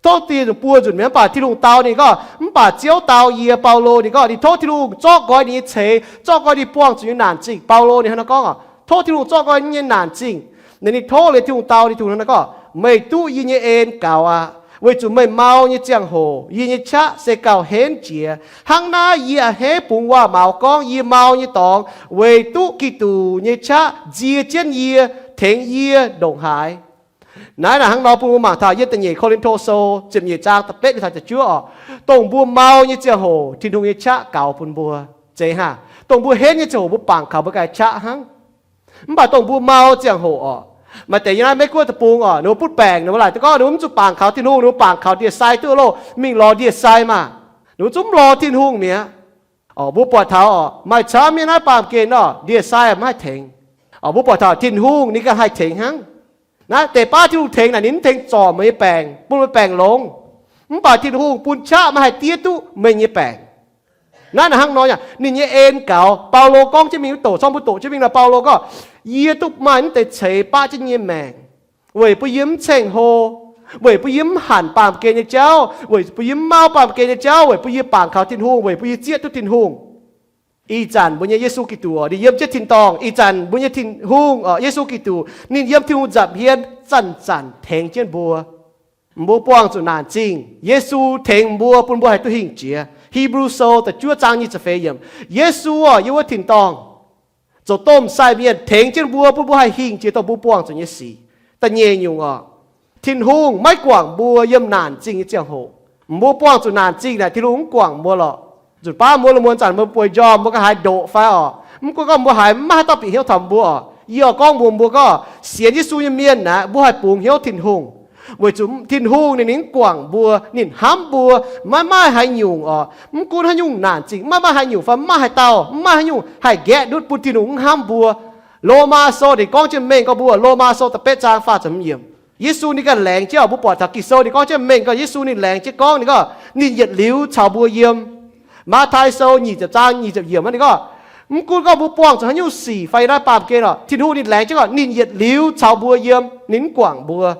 Tov Tin-Hungh buo nzunc mi'aqv, mv baac Tin-Hungh dau ninh gorngv, mv baac Ziouv dau yie, Baulo, ninh gorngv ninh tov Tin-Hungh zorqv nqoi ninh nyei ceix, zorqv nqoi ninh buangh zuqc nyei naanc zingh. Baulo ninh hnangv naaiv gorngv oc, tov Tin-Hungh zorqv nqoi ninh nyei naanc zingh. Ninh, ninh tov liuz Tin-Hungh dau ninh, Tin-Hungh hnangv naaiv gorngv, meih duqv yie nyei en gaux aqv, weic zuqc meih mau nyei ziangh hoc yie nyei qaqv se gauh henv jiex. Hnangv naaiv yie a'hneiv bungx waac-maux gorngv yie mau nyei dorngx weic duqv Giduc nyei qaqv nzie jienv yie, tengx yie ndongc haaix. Naaiv naaic hnangv nor bun mbuo mangc taux yiem da'nyeic Ko^lin^to Sou ziepc nyeic zaang da'betv taux da'juov oc, dongh mbuo mau nyei ziangh hoc Tin-Hungh nyei qaqv gaux bun mbuo. Zeiz hnangv, dongh mbuo henv nyei ziangh hoc mbuo bangc kaux mbuo ganh qaqv hnangv. Mv baac dongh mbuo mau ziangh hoc oc, maaih deix yiem naaiv Meiv-Guoqv deic-bung oc, ninh mbuo butv baengc, ninh mbuo laaic duqv gorngv ninh mbuo mv zuqc bangc kaux Tin-Hungh, ninh mbuo bangc kaux ndie-sai duqv loh, mingh lorz ndie-sai maah. Ninh mbuo zungv mv lorz Tin-Hungh mi'aqv. Oc, mbuo buatc taux oc, maaih camv mienh naaiv baamh gen oc, ndie-sai mv haih tengx. Oc, mbuo buatc taux Tin-Hungh ninh ganh haih tengx hnangv. Naaiv deix baav Tin-Hungh tengx naaic ninh mv tengx zorc meih nyei baengc, bun meih baengc longx. Mv baac Tin-Hungh bun qaqv maiv haih diev duqv meih nyei baengc. Naaiv naaic hnangv nor yaac ninh nyei en gaux. Baulo gorngv jienv mingh wuov doqc, corng mbuo doqc jienv mingh nor, Baulo gorngv, yie duqv maaih mv deix ceix baqv jienv nyei maengc, weic bun yie mv ceng-hlo, weic bun yie mv hanc baamh gen nyei jauv, weic bun yie mv mauv baamh gen nyei jauv, weic bun yie bangc kaux Tin-Hungh, weic bun yie zieqv duqv Tin-Hungh. Ih zanc mbuo nyei Yesu Giduc, ninh yiem jienv tin-dorngh. Ih zanc mbuo nyei Tin-Hungh, Yesu Giduc, ninh yiem Tin-Hungh nza'hmien zanc-zanc tengx jienv mbuo. Mbuo buangh zuqc naanc zingh, Yesu tengx mbuo bun mbuo haih duqv hingh jiex. Hipv^lu Sou da'juov zaang nyic ziepc feix yiemc. Yesu oc, yiem wuov tin-dorngh zoux domh sai mienh tengx jienv mbuo bun mbuo haih hingh jiex dongh mbuo buangh zuqc nyei sic. Da'nyeic nyungc oc, Tin-Hungh maiv guangc mbuo yiem naanc zingh nyei ziangh hoc. Mbuo buangh zuqc naanc zingh naaic, Tin-Hungh mv guangc mbuo lorqc. Nzunc baav mbuo lungh muonz zanc mbuo bueix njormh, mbuo ga'haaix ndoqc fai oc, mv gunv gorngv mbuo haiz mv maaih haaix dauh bieqc hnyouv taux mbuo oc. Yie oix gorngv mbuox mbuo gorngv, sienx Yesu nyei mienh naaic, mbuo haih bungx hnyouv Tin-Hungh. Weic zuqc Tin-Hungh ninh, ninh mv guangc mbuo, ninh hnamv mbuo maiv maaih haaix nyungc oc. Mv gunv haaix nyungc naanc zingh, maiv maaih haaix nyungc fai mv maaih haaix dauh, mv maaih haaix nyungc haih nqaeqv ndutv bun Tin-Hungh mv hnamv mbuo. Lomaa Sou ninh gorngv jienv mengh gorngv mbuo, Lomaa Sou da'betv zaang faah ziepc hmz yiemc, Yesu ninh ganh laengz jienv oc. Mbuo buatc taux Ging-Sou ninh gorngv jienv mengh gorngv Yesu ninh laengz jienv gorngv, ninh gorngv ninh yietc liuz caux mbuo yiem. Matv^tai Sou nyic ziepc zaang nyic ziepc yiemc ninh gorngv, mv gunv gorngv mbuo buangh zuqc haaix nyungc sic fai yiem naaiv baamh gen oc, Tin-Hungh ninh laengz jienv gorngv ninh yietc liuz caux mbuo yiem, ninh mv guangc mbuo.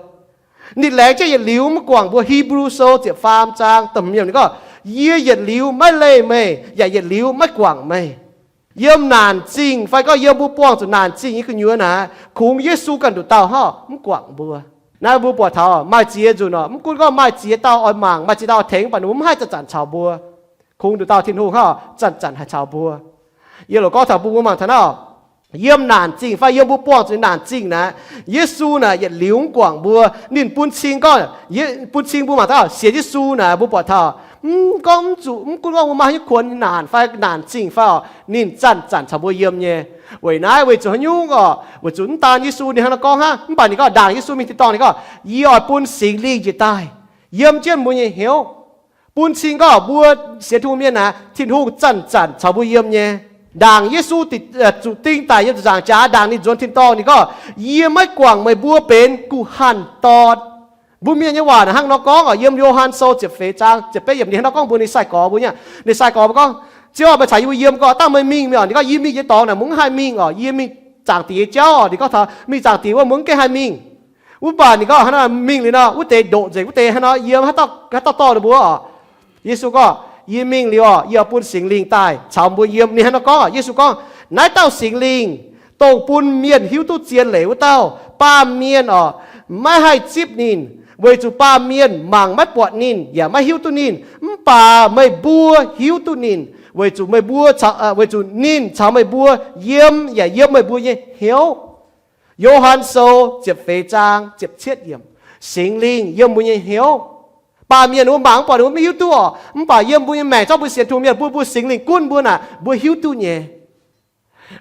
Ninh laengz jienv yietc liuz mv guangc mbuo. Hipv^lu Sou ziepc faam zaang da'hmz yiemc ninh gorngv, yie yietc liuz maiv leih meih, yaac yietc liuz maiv guangc meih. Yiem naanc zingh fai gorngv yiem mbuo buangh zuqc naanc zingh nyei gu'nyuoz naaic, kungx Yesu ganh nduqc dauh hnangv mv guangc mbuo. Naaiv mbuo buatc taux maaih ziex nzunc oc, mv gunv gorngv maaih ziex dauh oix mangc, maaih ziex dauh oix tengx, mv baac ninh mbuo mv haih zanc-zanc caux mbuo. Kungx nduqc dauh Tin-Hungh hnangv zanc-zanc haih caux mbuo. Yie loc gorngv taux mbuo, mbuo mangc taux naaiv oc, yiem naanc zingh fai yiem mbuo buangh zuqc naanc zingh naaic, Yesu naaic yietc liuz mv guangc mbuo. Ninh bun cing gorngv, bun cing mbuo mangc taux sienx Yesu naaic, mbuo buatc taux mv gorngv mv zuqc, mv gunv gorngv mbuo maaih haaix nyungc kuonx naanc fai naanc zingh fai oc, ninh zanc-zanc caux mbuo yiem nyei. Weic naaiv weic zuqc haaix nyungc oc? Weic zuqc mv daan Yesu ninh hnangv naaiv gorngv hnangv, mv baac ninh gorngv ndaangc Yesu mingh tin-dorngh ninh gorngv, yie oix bun Singx Lingh njiec daaih yiem jienv mbuo nyei hnyouv. Bun cing gorngv mbuo sienx Tin-Hungh mienh naaic, Tin-Hungh zanc-zanc caux mbuo yiem nyei. Ndaangc Yesu zuqc ding daic yiem ziepc nzaangc jaax, ndaangc ninh nzuonx tin-dorngh ninh gorngv, yie maiv guangc meih mbuo benx guh hanh dorn. Mbuo mienh nyei waac naaic hnangv nor gorngv oc, yiem Yo^han Sou ziepc feix zaang ziepc betv yiemc ninh hnangv nor gorngv mbuox ninh sai-gorx mbuo nyei. Ninh sai-gorx mbuo gorngv, Ziouv, meih caux yie mbuo yiem gorngv dangh meih mingh mi'aqv. Ninh gorngv, yie mingh nyei dorngx naaic mbuo mv haih mingh oc, yie mingh zaangc diex nyei jauv oc. Ninh gorngv taux mingh zaangc diex wuov mbuo mv gaengh haih mingh. Mv baac ninh gorngv hnangv naaic, mingh liuz nor wuov deix ndoqc nzengc, wuov deix hnangv nor yiem, haaix dauh dorh ninh mbuo oc? Yesu gorngv, yie mingh liuz oc, yie oix bun Singx Lingh daaih caux mbuo yiem. Ninh hnangv nor gorngv oc. Yesu gorngv, naaiv dauh Singx Lingh Dongh bun mienh hiuv duqv zien leiz wuov dauh, baamh mienh oc, maiv haih zipv ninh, weic zuqc baamh mienh mangc maiv buatc ninh yaac maiv hiuv duqv ninh. Mv baac meih mbuo hiuv duqv ninh, weic zuqc meih mbuo, weic zuqc ninh caux meih mbuo yiem yaac yiem meih mbuo nyei hnyouv. Yo^han Sou ziepc feix zaang ziepc cietv yiemc, Singx Lingh yiem mbuo nyei hnyouv. Baamh mienh wuov mangc mv buatc, ninh mbuo maiv hiuv duqv oc. Mv baac yiem mbuo nyei maengc, zorqv mbuo sienx tungx mienh bun mbuo Singx Lingh gunv mbuo naaic, mbuo hiuv duqv nyei.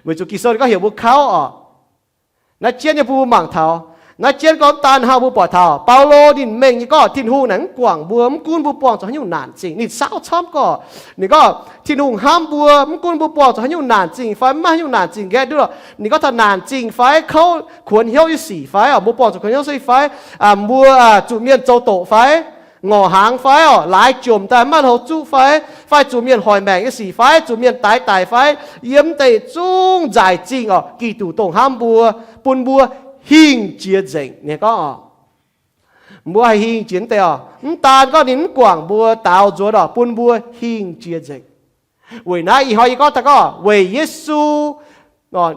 Weic zuqc Ging-Sou ninh gorngv heuc mbuo kauv oc. Naaiv jienv nyei bun mbuo mangc taux, naaiv jienv gorngv daan hnangv mbuo buatc taux Baulo ninh mengh nyei gorngv Tin-Hungh naaic mv guangc mbuo, mv gunv mbuo buangh zuqc haaix nyungc naanc zingh. Ninh saauv camv gorngv, ninh gorngv Tin-Hungh hnamv mbuo, mv gunv mbuo buangh zuqc haaix nyungc naanc zingh fai mv maaih haaix nyungc naanc zingh nqaeqv nduov lorqc. Ninh gorngv taux naanc zingh fai kouv, kuonx hnyouv nyei sic fai oc, mbuo buangh zuqc kuonx hnyouv sic fai, mbuo zuqc mienh zoux doqc fai, ngorc hnaangx fai oc, laaix jomc daaih maiv hoz zuqv fai, fai zuqc mienh hoic maengc nyei sic fai, zuqc mienh daix daic fai, yiem deix zungv nzaic zingh oc, Giduc dongh hnamv mbuo, bun mbuo hingh jiex nzengc. Ninh gorngv oc, mbuo haih hingh jiex deix oc. Mv daan gorngv ninh mv guangc mbuo, daaux nzuonx oc, bun mbuo hingh jiex nzengc. Weic naaiv ih hnoi yie gorngv daaih gorngv weic Yesu,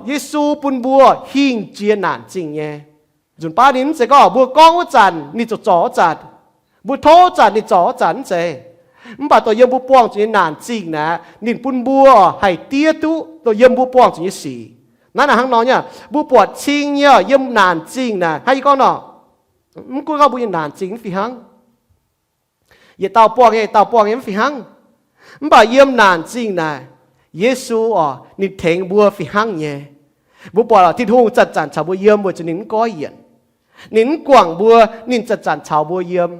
Yesu bun mbuo hingh jiex naanc zingh nyei. Nzunc baav ninh mv zeiz gorngv mbuo gorngv wuov zanc ninh ziouc zorc wuov zanc, mbuo tov wuov zanc ninh zorc wuov zanc, mv zeiz. Mv baac dongh yiem mbuo buangh zuqc nyei naanc zingh naaic, ninh bun mbuo haih diev duqv dongh yiem mbuo buangh zuqc nyei sic. Naaiv naaic hnangv nor nyei, mbuo buatc cing nyei yiem naanc zingh naaic, hnangv yie gorngv nor, mv gunv gorngv mbuo nyei naanc zingh mv fih hnangv, yietc dauh buangh nyei, yietc dauh buangh nyei mv fih hnangv. Mv baac yiem naanc zingh naaic, Yesu oc, ninh tengx mbuo fih hnangv nyei. Mbuo buatc oc, Tin-Hungh zanc-zanc caux mbuo yiem weic zuqc ninh mv goiv yienc. Ninh mv guangc mbuo, ninh zanc-zanc caux mbuo yiem.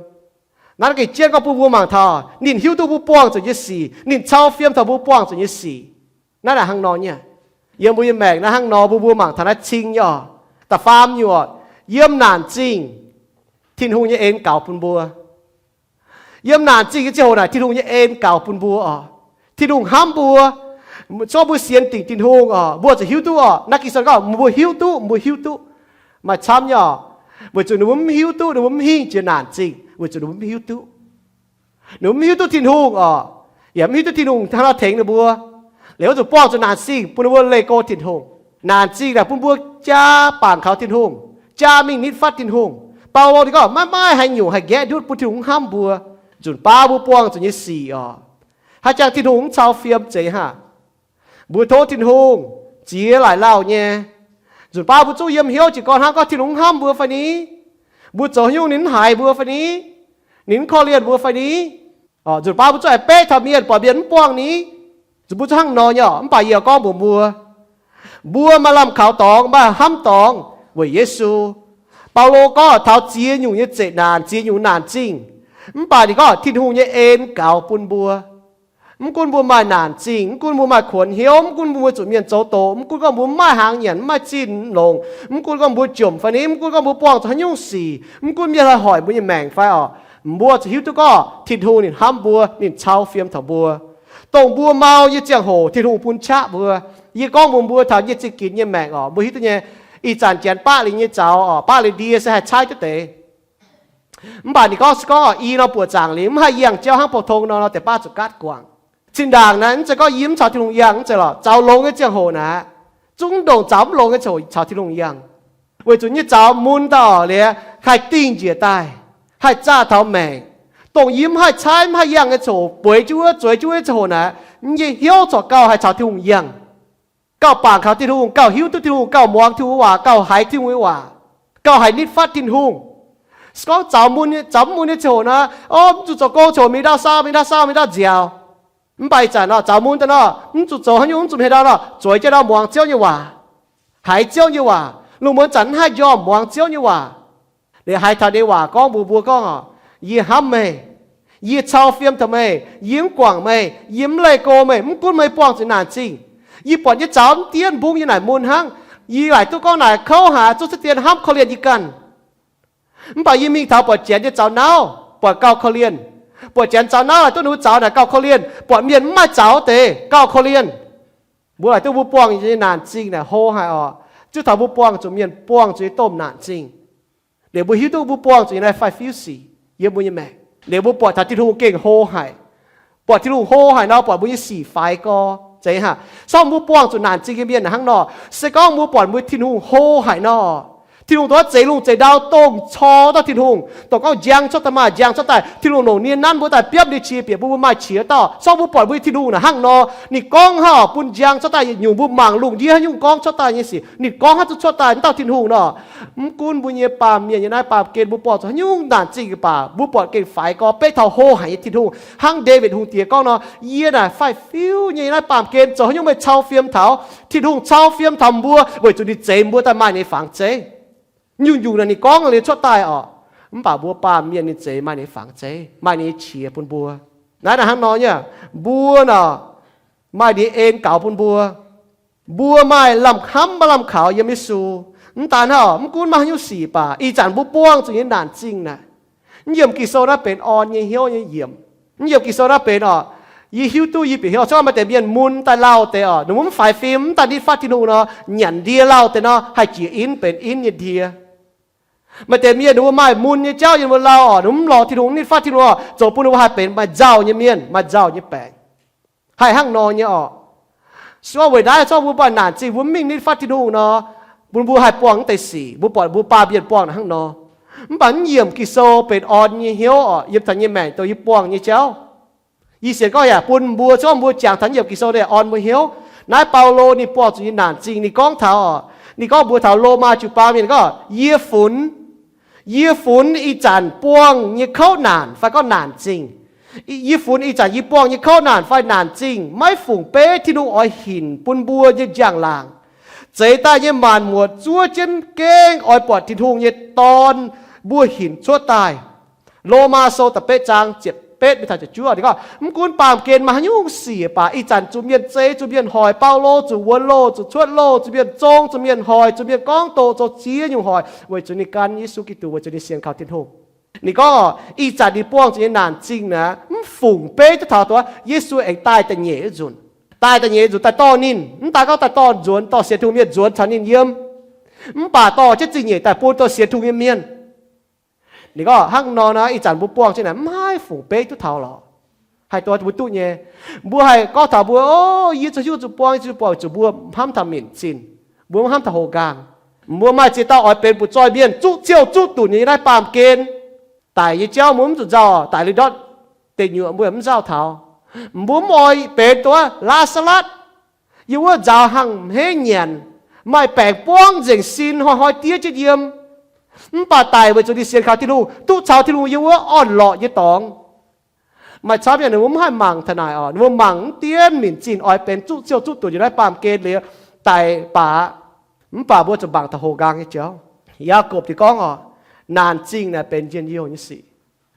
Naaiv gengh jienv gorngv bun mbuo mangc taux ninh hiuv duqv mbuo buangh zuqc nyei sic, ninh cau fiem taux mbuo buangh zuqc nyei sic. Naaiv naaic hnangv nor nyei. Yiem mbuo nyei maengc naaiv hnangv nor, mbuo mbuo mangc taux naaiv cing nyei oc. Da'faam nyungc oc, yiem naanc zingh, Tin-Hungh nyei en gaux bun mbuo. Yiem naanc zingh nyei ziangh hoc naaic, Tin-Hungh nyei en gaux bun mbuo oc. Tin-Hungh hnamv mbuo. Zorqv mbuo sienx dingc Tin-Hungh oc, mbuo zuqc hiuv duqv oc. Naaiv Ging-Sou gorngv mbuo hiuv duqv, mbuo hiuv duqv. Maaih camv nyei oc, weic zuqc ninh mbuo mv hiuv duqv, ninh mbuo mv hingh jiex naanc zingh, weic zuqc ninh mbuo mv hiuv duqv. Ninh mbuo mv hiuv duqv Tin-Hungh oc, yaac mv hiuv duqv Tin-Hungh hnangv haaix nor tengx ninh mbuo. Liuz oix zuqc buangh zuqc naanc zingh bun ninh mbuo leih go Tin-Hungh. Naanc zingh naaic bun mbuo jaa bangc kaux Tin-Hungh, jaa mingh nitv fatv Tin-Hungh. Baulo ninh gorngv maiv maaih haaix nyungc haih nqaeqv ndutv bun Tin-Hungh hnamv mbuo. Nzunc baav mbuo buangh zuqc nyei sic oc, haaix jangx Tin-Hungh mv cau fiem zeiz haic. Mbuo tov Tin-Hungh ziex laaic lauh nyei. Nzunc baav mbuo zungv yiem hnyouv jiez gorn hnangv gorngv Tin-Hungh mv hnamv mbuo fai ni? Mbuo zoux haaix nyungc ninh mv haiz mbuo fai ni? Ninh mv korv-lienh mbuo fai ni? Nzunc baav mbuo zungv aengx beqv taux mienh, buatc mienh mv buangh ni? Zuqc mbuo zungv hnangv nor nyei oc. Mv baac yie gorngv mbuox mbuo, mbuo maaih lamh kaux dorngx, maaih hnamv dorngx weic Yesu. Baulo gorngv taux ziex nyungc nyei zeqc naanc, ziex nyungc naanc zingh. Mv baac ninh gorngv Tin-Hungh nyei en gaux bun mbuo. Mv gunv mbuo maaih naanc zingh, mv gunv mbuo maaih kuonx hnyouv, mv gunv mbuo zuqc mienh zoux doqc, mv gunv gorngv mbuo mv maaih hnaangx nyanc, mv maaih zinh longc, mv gunv gorngv mbuo jomc fai ni, mv gunv gorngv mbuo buangh zuqc haaix nyungc sic, mv gunv mienh haih hoic mbuo nyei maengc fai oc, mbuo zuqc hiuv duqv gorngv Tin-Hungh ninh hnamv mbuo, ninh cau fiem taux mbuo. Dongh mbuo mau nyei ziangh hoc Tin-Hungh bun qaqv mbuo. Yie gorngv mbuox mbuo taux yie zingh ginx nyei maengc oc, mbuo hiuv duqv nyei. Ih zanc janx baqv liuz nyei zaux oc, baqv liuz ndie se haih caaiv jienv deix. Mv baac ninh gorngv se gorngv oc, i nor buoqc zaangc liuz mv haih yangh jauv hnangv pou-tong nor, nor deix baav zuqc gaatv guangc. Zinh ndaangc naaiv mv zeiz gorngv yie mv caux Tin-Hungh yangh, mv zeiz lorqc. Zaux longx nyei ziangh hoc naaiv, zungv ndongc zaux mv longx nyei ziangh hoc caux Tin-Hungh yangh, weic zuqc nyei zaux mun daaih oc, liuz haih dingh njiec daaih, haih zaah taux maengc. Dongh yie mv haih caaiv, mv haih yangh nyei ziangh hoc, bueix jienv wuov, zueiz jienv wuov nyei ziangh hoc naaiv, yie nyei hnyouv corc gauh haih caux Tin-Hungh yangh, gauh bangc kaux Tin-Hungh, gauh hiuv duqv Tin-Hungh, gauh muangx Tin-Hungh nyei waac, gauh haiz Tin-Hungh nyei waac, gauh haiz nitv fatv Tin-Hungh. Se gorngv zaux mun, zaux mv mun nyei ziangh hoc naaiv, o, mv zuqc zoux gong ziangh hoc mingh ndau saau, mingh ndau saau, mingh ndau nziaaux. Mv baac ih zanc nor, zaux mun daaih nor, mv zuqc zoux haaix nyungc, mv zuqc hmien ndau nor, zueiz jienv ndau muangx Ziouv nyei waac, haiz Ziouv nyei waac. Lungh muonz zanc mv haih njormh muangx Ziouv nyei waac. Liuz haiz taux ninh nyei waac gorngv mbuox mbuo gorngv oc, yie hnamv meih, yie cau fiem taux meih, yie mv guangc meih, yie mv leih go meih, mv gunv meih buangh zuqc naanc zingh. Yie buatc nyei zaux mv diev mbungv yie naaic mun hnangv. Yie laaic duqv gorngv naaic kouv haic, zungv ciev dien hnamv korv-lienh yie ganh. Mv baac yie mingh taux buatc janx nyei zaux nauv, buatc gauh korv-lienh. Buatc janx zaux nauv laaic duqv ninh mbuo zaux naaic gauh korv-lienh, buatc mienh mv maaih zaux deix gauh korv-lienh. Mbuo laaic duqv mbuo buangh nyei naanc zingh naaic hlo haic oc. Zungv taux mbuo buangh zuqc mienh buangh zuqc nyei domh naanc zingh. Liuz mbuo hiuv duqv mbuo buangh zuqc nyei naaiv faix-fiuv sic yiem mbuo nyei maengc. Liuz mbuo buatc taux Tin-Hungh gengh hlo haic. Buatc Tin-Hungh hlo haic nor, buatc mbuo nyei sic faix gorx. Zeiz hnangv. Sorng mbuo buangh zuqc naanc zingh nyei mienh hnangv nor, se gorngv mbuo buatc mbuo Tin-Hungh hlo haic nor, Tin-Hungh dongh zeix lungh zeix ndau dongh cor dauh Tin-Hungh, dongh gorngv njang cuotv daaih maaih njang cuotv daaih, Tin-Hungh longc nie nanv mbuo daaih biopv ndie qiex bieqc bun mbuo maaih qiex dauh. Sorng mbuo buatc mbuo Tin-Hungh naaic hnangv nor, ninh gorngv hnangv bun njang cuotv daaih yietc nyungc, mbuo mangc lungh ndiev haaix nyungc gorngv cuotv daaih nyei sic, ninh gorngv hnangv zuqc cuotv daaih naaiv dauh Tin-Hungh nor. Mv gunv mbuo nyei baamh mienh nyei naaiv baamh gen mbuo buangh zuqc haaix nyungc naanc zingh baac, mbuo buatc gengh faix gorx beiv taux hlo haic nyei Tin-Hungh. Hnangv Ndaawitv Hungh Diex gorngv nor, yie naaic faix-fiuv nyei naaiv baamh gen zoux haaix nyungc meih cau fiem taux. Tin-Hungh cau fiem taux mbuo weic zuqc ninh zeix mbuo daaih maaih ninh nyei fangx zeiv. Nyungc-nyungc naaic ninh gorngv liuz cuotv daaih orqc, mv baac mbuo baamh mienh ninh zeix maaih ninh nyei fangx zeiv, maaih ninh nyei qiex bun mbuo. Naaiv naaic hnangv nor nyei, mbuo nor maaih ninh nyei en gaux bun mbuo. Mbuo maaih lamh hnamv maiv lamh kaux yiem Yesu. Mv daan hnangv, mv gunv maaih haaix nyungc sic baac, ih zanc mbuo buangh zuqc nyei naanc zingh naaic, mv yiemc Ging-Sou naaiv benx orn nyei hnyouv nyei yiemc. Mv yiemc Ging-Sou naaiv benx orqc, yie hiuv duqv yie bieqc hnyouv, se gorngv maaih deix mienh mun daaih lauh deix orqc, ninh mbuo mv faix fim, mv daaih nitv fatv Tin-Hungh nor, nyanc ndie lauh deix nor, haih jiex inv benx inv nyei ndie. Maaih deix mienh ninh mbuo maaih mun nyei jauv yiem mbuo lauh orqc, ninh mbuo mv lorz Tin-Hungh, nitv fatv Tin-Hungh orqc, zoux bun ninh mbuo haih benx maaih nzauh nyei mienh, maaih nzauh nyei baengc. Haih hnangv nor nyei orqc. Se gorngv weic naaiv, se gorngv mbuo maaih naanc zingh, mbuo mv mingh nitv fatv Tin-Hungh nor, bun mbuo haih buangh mv deix sic. Mbuo buatc mbuo baamh mienh buangh naaic hnangv nor. Mv baac mv yiemc Ging-Sou benx orn nyei hnyouv orqc, yiem taux nyei maengc dongh yie buangh nyei jauv. Yie sienx gorngv yaac bun mbuo, se gorngv mbuo jangx taux mv yiemc Ging-Sou daaih orn mbuo hnyouv. Naaiv Baulo ninh buangh zuqc nyei naanc zingh, ninh gorngv taux orqc, ninh gorngv mbuox taux Lomaa jiu-baang mienh gorngv, yie funx, yie funx ih zanc buangh nyei kouv naanc fai gorngv naanc zingh. Yie funx ih zanc yie buangh nyei kouv naanc fai naanc zingh maiv fungc beiv Tin-Hungh oix hinc bun mbuo nyei njang-laangc. Zeix daaih nyei maanc muotc zuov jienv gengh oix buatc Tin-Hungh nyei Dorn mbuo hinc cuotv daaih. Lomaa Sou da'betv zaang ziepc betv mingh taux ziepc juov, ninh gorngv, mv gunv baamh gen maaih haaix nyungc sic baac, ih zanc zuqc mienh zeix, zuqc mienh hoic, Baulo zuqc wuonx loh, zuqc cuotv loh, zuqc mienh zong, zuqc mienh hoic, zuqc mienh gorngv doqc, zoux ziex nyungc hoic, weic zuqc ninh gan Yesu Giduc, weic zuqc ninh sienx kaux Tin-Hungh. Ninh gorngv, ih zanc ninh buangh zuqc nyei naanc zingh naaic, mv fungc beiv duqv taux dongh Yesu aengx daaih da'nyeic nzunc. Daaih da'nyeic nzunc daaih dorh ninh, mv daaih gorngv daaih dorh nzuonx, dorh sienx Tin-Hungh mienh nzuonx caux ninh yiem, mv baac dorh jienv zingh nyeic daaih bun dorh sienx Tin-Hungh nyei mienh. Ninh gorngv hnangv nor naaic, ih zanc mbuo buangh jienv naaic mv haih fungc beiv duqv taux lorqc. Haih dorh mbuo duqv nyei. Mbuo haih gorngv taux mbuo, o, yie zuqc hiuv zuqc buangh, yie zuqc buangh, zuqc mbuo hnamv taux minc zinh, mbuo mv hnamv taux houx nqaang. Mbuo maaih ziex dauh oix benx butv-zoih mienh, zuqv ciouh zuqv dunc nyei naaiv baamh gen. Daic nyei jauv mbuo mv zuqc nzauh, daic liuz ndortv deic nyuoqc mbuo yaac mv nzauh taux. Mbuo mv oix benx dongh Laa^saa^latv, yiem wuov nzaaux hangh hmeiv nyanc, maaih baengc buangv nzengc sin, hnoi-hnoi diev jienv yiem. Mv baac daic weic zuqc ninh sienx kaux Tin-Hungh, duqv caux Tin-Hungh yiem wuov orn-lorqc nyei dorngx. Maaih camv mienh ninh mbuo mv haih mangc taux naaic orqc, ninh mbuo mangc mv dien minc zinh oix benx zuqv ciouh zuqv dunc yiem naaiv baamh gen liuz daic baac. Mv baac mbuo zuqc mangc taux houx nqaang nyei jauv. Yaagorpc ninh gorngv orqc, naanc zingh naaic benx njien-youh nyei sic.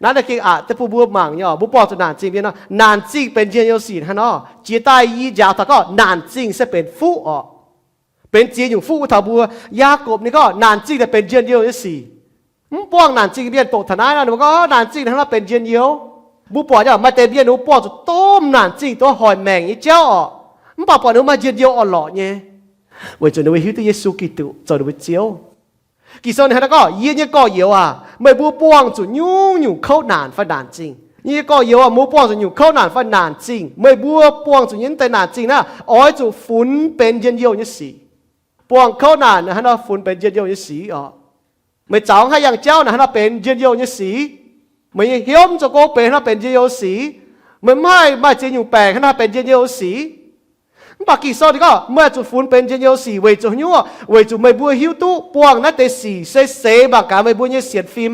Naaiv naaiv gengh aqc deix bun mbuo mangc nyei orqc, mbuo buangh zuqc naanc zingh mienh nor, naanc zingh benx njien-youh sic hnangv nor. Jiex daaih yie njaaux taux gorngv naanc zingh se benx fuqv orqc. Benx ziex nyungc fuqv wuov taux mbuo. Yaagorpc ninh gorngv naanc zingh naaic benx njien-youh nyei sic. Mv buangh naanc zingh mienh doqc taux naaiv nor, ninh mbuo gorngv naanc zingh hnangv nor benx njien-youh. Mbuo buatc nyei, maaih deix mienh ninh mbuo buangh zuqc domh naanc zingh duqv hoic maengc nyei jauv orqc, mv baac buatc ninh mbuo maaih njien-youh orn-lorqc nyei, weic zuqc ninh mbuo hiuv duqv Yesu Giduc zoux ninh mbuo Ziouv. Ging-Sou ninh hnangv naaiv gorngv, yie nyei gorx-youz aac, meih mbuo buangh zuqc nyungc-nyungc kouv naanc fai naanc zingh. Yie nyei gorx-youz aac, meih mbuo buangh zuqc nyungc kouv naanc fai naanc zingh, meih mbuo buangh zuqc nyei mv deix naanc zingh naaiv, oix zuqc funx benx njien-youh nyei sic. Buangh kouv naanc hnangv nor funx benx njien-youh nyei sic orqc. Meih zaux haaix yangh jauv naaic hnangv nor benx njien-youh nyei sic. Meih nyei hnyouv mv zoux gong benx hnangv nor benx njien-youh sic. Meih mv haih maaih ziex nyungc baengc hnangv nor benx njien-youh sic. Mv baac Ging-Sou ninh gorngv meih zuqc funx benx njien-youh sic weic zuqc haaix nyungc? Weic zuqc meih mbuo hiuv duqv buangh naaiv deix sic se seix mangc gaax meih mbuo nyei sienx fim,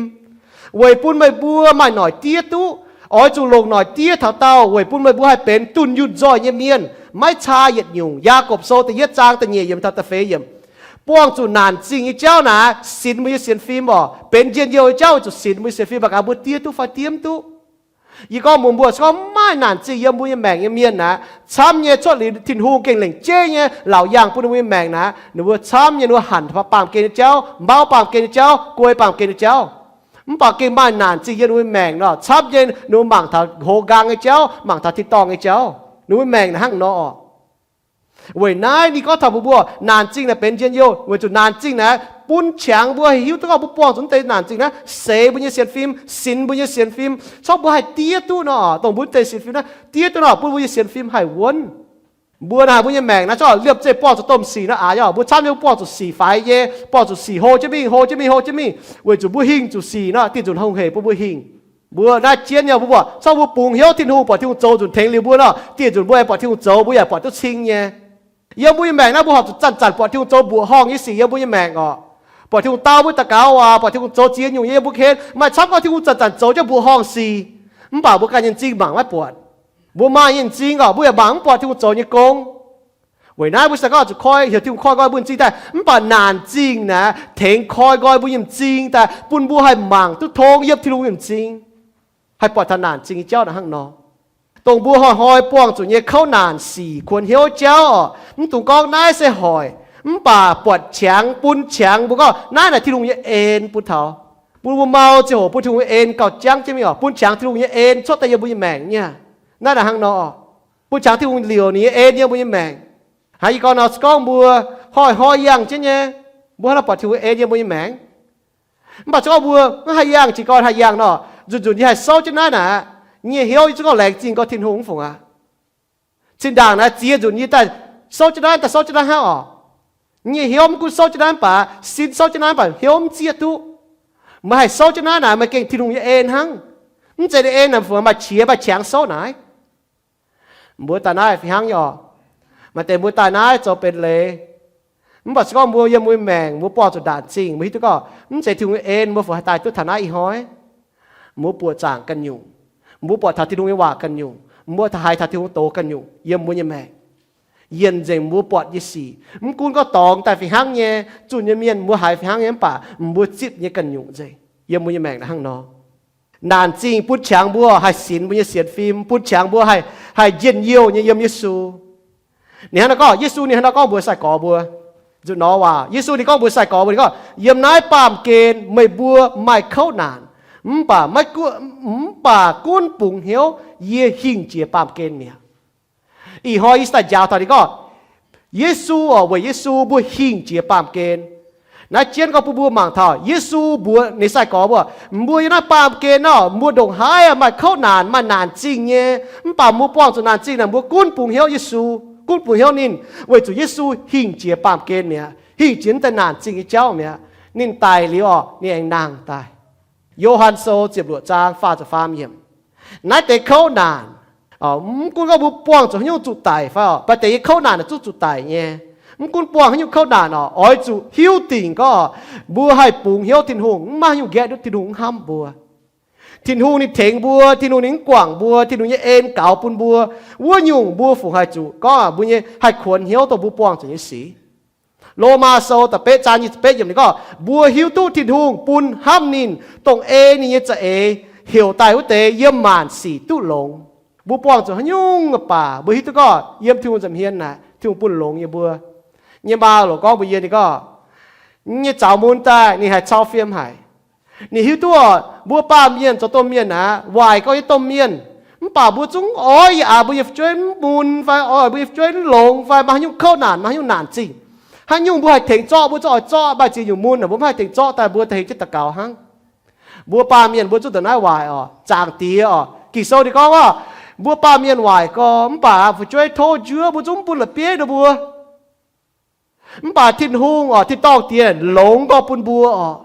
weic bun meih mbuo maaih noic diev duqv. Oix zuqc longc noic diev taux daauh weic bun meih mbuo haih benx dunh yunh nzoih nyei mienh, maiv caa yietc nyungc. Yaagorpc Sou da'yietv zaang da'nyeic yiemc taux da'feix yiemc. Buangh zuqc naanc zingh nyei jauv naaic sinx mbuo nyei sienx fim orqc. Benx njien-youh nyei jauv weic zuqc sinx mbuo nyei sienx fim mangc gaax mbuo diev duqv fai diev mv duqv. Yie gorngv mbuox mbuo, se gorngv mv maaih naanc zingh yiem mbuo nyei maengc nyei mienh naaic, camv nyei cuotv liuz Tin-Hungh gengh lengc jeiv nyei laauc yaangh bun ninh mbuo nyei maengc naaic, ninh mbuo camv nyei ninh mbuo hanc baamh gen nyei jauv, mauv baamh gen nyei jauv, guei baamh gen nyei jauv. Mv baac gengh maaih naanc zingh yiem ninh mbuo maengc nor, camv nyei ninh mbuo mangc taux houx nqaang nyei jauv, mangc taux tin-dorngh nyei jauv. Ninh mbuo maengc naaic hnangv nor orqc. Weic naaiv ninh gorngv taux mbuox mbuo, naanc zingh naaic benx njien-youh weic zuqc naanc zingh naaic bun qangx mbuo haih hiuv duqv gorngv mbuo buangh zuqc mv deix naanc zingh naaiv seix mbuo nyei sienx fim, sinx mbuo nyei sienx fim, corc mbuo haih diev duqv nor, dongh mbuo mv deix sienx fim naaiv diev duqv nor, bun mbuo nyei sienx fim haih wuonv. Mbuo naaiv mbuo nyei maengc naaiv corc liemh zeih buangh zuqc domh sic nor aqv. Mbuo camv nyei mbuo buangh zuqc sic faix nyei, buangh zuqc sic hlo jienv mingh, hlo jienv mingh, hlo jienv mingh, weic zuqc mbuo hingh zuqc sic nor, dieh nzunc hungh hec bun mbuo hingh. Mbuo naaiv jienv nyei mbuo buatc, corc mbuo bungx hnyouv Tin-Hungh, buatc Tin-Hungh zoux nzunc tengx liuz mbuo nor, dieh nzunc mbuo aengx buatc Tin-Hungh zoux, mbuo yaac buatc duqv cing nyei. Yiem mbuo nyei maengc naaiv mbuo horpc zuqc zanc-zanc buatc Tin-Hungh zoux mbuoqc horngh nyei sic yiem mbuo nyei maengc orqc. Buatc Tin-Hungh dau mbuo daux gaux waac, buatc Tin-Hungh zoux ziex nyungc nyei yiem mbuo ga'hlen. Maaih camv gorngv Tin-Hungh zanc-zanc zoux jienv mbuoqc horngh sic, mv baac mbuo ganh nyei m'zing mangc maiv buatc. Mbuo maaih nyei m'zing orqc, mbuo yaac mangc mv buatc Tin-Hungh zoux nyei gong. Weic naaiv mbuo se gorngv zuqc koi, heuc Tin-Hungh koi nqoi mbuo nyei m'zing daaih, mv baac naanc zingh naaic tengx koi nqoi mbuo nyei m'zing daaih bun mbuo haih mangc duqv tong yiem Tin-Hungh nyei m'zing, haih buatc taux naanc zingh nyei jauv naaic hnangv nor. Dongh mbuo hnoi-hnoi buangh zuqc nyei kouv naanc sic kuonx hnyouv jauv orqc, mv dungx gorngv naaiv se hoic, mv baac buatc qangx bun qangx mbuo gorngv naaiv naaic Tin-Hungh nyei en bun taux, bun mbuo mau ziangh hoc bun Tin-Hungh nyei en gauh jangv jienv mingh orqc, bun qangx Tin-Hungh nyei en cuotv daaih yiem mbuo nyei maengc nyei. Naaiv naaic hnangv nor orqc, bun qangx Tin-Hungh liouc ninh nyei en yiem mbuo nyei maengc. Hnangv yie gorngv nor, se gorngv mbuo hnoi-hnoi yangh jienv nyei, mbuo hnangv nor buatc Tin-Hungh nyei en yiem mbuo nyei maengc. Mv baac se gorngv mbuo maiv haih yangh, jiez gorn haih yangh nor, nzunc-nzunc yie haih souv jienv naaiv naaic, yie nyei hnyouv yie zungv gorngv laengz zingh gorngv Tin-Hungh mv fungc aqv. Zinh ndaangc naaiv ziex nzunc yie daaih souv jienv naaiv, daaih souv jienv naaiv hnangv orqc. Yie nyei hnyouv mv gunv souv jienv naaiv mv baac sin souv jienv naaiv mv baac hnyouv mv zieqv duqv. Meih haih souv jienv naaiv naaic, meih gengh Tin-Hungh nyei en hnangv. Mv zeiz ninh en naaic fungc maaih qiex maaih qangx souv naaic. Mbuo daaih naaiv fih hnangv nyei orqc. Maaih deix mbuo daaih naaiv zoux benx leiz. Mv baac se gorngv mbuo yiem mbuo maengc mbuo buangh zuqc naanc zingh, mbuo hiuv duqv gorngv mv zeiz Tin-Hungh nyei en mbuo fungc haih daaih duqv taux naaiv ih hnoi. Mbuo buoqc zaangc ganh nyungc, mbuo buatc taux Tin-Hungh nyei waac ganh nyungc, mbuo haiz taux Tin-Hungh doz ganh nyungc yiem mbuo nyei maengc. Yienh nzengc mbuo buatc nyei sic, mv gunv gorngv dorngx daaih fih hnangv nyei, zunh nyei mienh mbuo haiz fih hnangv nyei, mv baac mbuo zipv nyei ganh nyungc nzengc yiem mbuo nyei maengc naaiv hnangv nor. Naanc zingh bun qangx mbuo haih sinx mbuo nyei sienx fim, bun qangx mbuo haih, haih njien-youh nyei yiem Yesu. Ninh hnangv nor gorngv, Yesu ninh hnangv nor gorngv mbuox sai-gorx mbuo, nzunc nor waac, Yesu ninh gorngv mbuox sai-gorx mbuo, ninh gorngv, yiem naaiv baamh gen meih mbuo maaih kouv naanc, mv baac maiv gunv, mv baac gunv bungx hnyouv, yie hingh jiex baamh gen mi'aqv. Ih hnoi yie daaih njaaux taux ninh gorngv, Yesu oc, weic Yesu mbuo hingh jiex baamh gen. Naaiv jienv gorngv bun mbuo mangc taux Yesu mbuox ninh sai-gorx mbuo, mbuo yiem naaiv baamh gen nor, mbuo ndongc haaix maaih kouv naanc, maaih naanc zingh nyei, mv baac mbuo buangh zuqc naanc zingh naaic, mbuo gunv bungx hnyouv Yesu, gunv bungx hnyouv ninh, weic zuqc Yesu hingh jiex baamh gen mi'aqv, hingh jiex daaih naanc zingh nyei jauv mi'aqv. Ninh daic liuz oc, ninh aengx nangh daaih. Yo^han Sou ziepc luoqc zaang faah ziepc faam yiemc. Naaiv deix kouv naanc, mv gunv gorngv mbuo buangh zuqc haaix nyungc zuqc daic fai oc, mv baac deix nyei kouv naanc naaic zungv zuqc daic nyei. Mv gunv buangh haaix nyungc kouv naanc oc, oix zuqc hiuv dingc gorngv mbuo haih bungx hnyouv Tin-Hungh, mv maaih haaix nyungc nqaeqv duqv Tin-Hungh mv hnamv mbuo. Tin-Hungh ninh tengx mbuo, Tin-Hungh ninh mv guangc mbuo, Tin-Hungh nyei en gaux bun mbuo, wuov nyungc mbuo fungc haih zuqc gorngv mbuo nyei haih kuonx hnyouv dongh mbuo buangh zuqc nyei sic. Lomaa Sou da'betv zaang nyic ziepc betv yiemc ninh gorngv, mbuo hiuv duqv Tin-Hungh bun hnamv ninh, dongh ei ninh nyei za'eix heuc daaih wuov deix yiem maanc sic duqv longx. Mbuo buangh zuqc haaix nyungc baac mbuo hiuv duqv gorngv yiem Tin-Hungh nza'hmien naaic Tin-Hungh bun longx nyei mbuo. Yie nyei maa loc gorngv mbuox yie, ninh gorngv, nyei zaux mun daaih ninh haiz cau fiem haic. Ninh hiuv duqv mbuo baamh mienh zoux domh mienh aqv, waaic gorx nyei domh mienh, mv baac mbuo zungv oix yaac mbuo nyei fu'jueiv mv mun fai oix mbuo nyei fu'jueiv mv longx fai maaih haaix nyungc kouv naanc, maaih haaix nyungc naanc zingh, haaix nyungc mbuo haih tengx zorqv mbuo zungv oix zorqv, mv baac ziex nyungc mun naaic mbuo mv haih tengx zorqv daaih, mbuo daaih heng jienv daux gaux hnangv. Mbuo baamh mienh mbuo zungv ndongc naaiv waaic oc, zaangc diex oc. Ging-Sou ninh gorngv oc, mbuo baamh mienh waaic gorx, mv baac fu'jueiv tov njuov, mbuo zungv mv bun la'bieiv ninh mbuo. Mv baac Tin-Hungh oc, tin-dorngh diex longx gorx bun mbuo oc.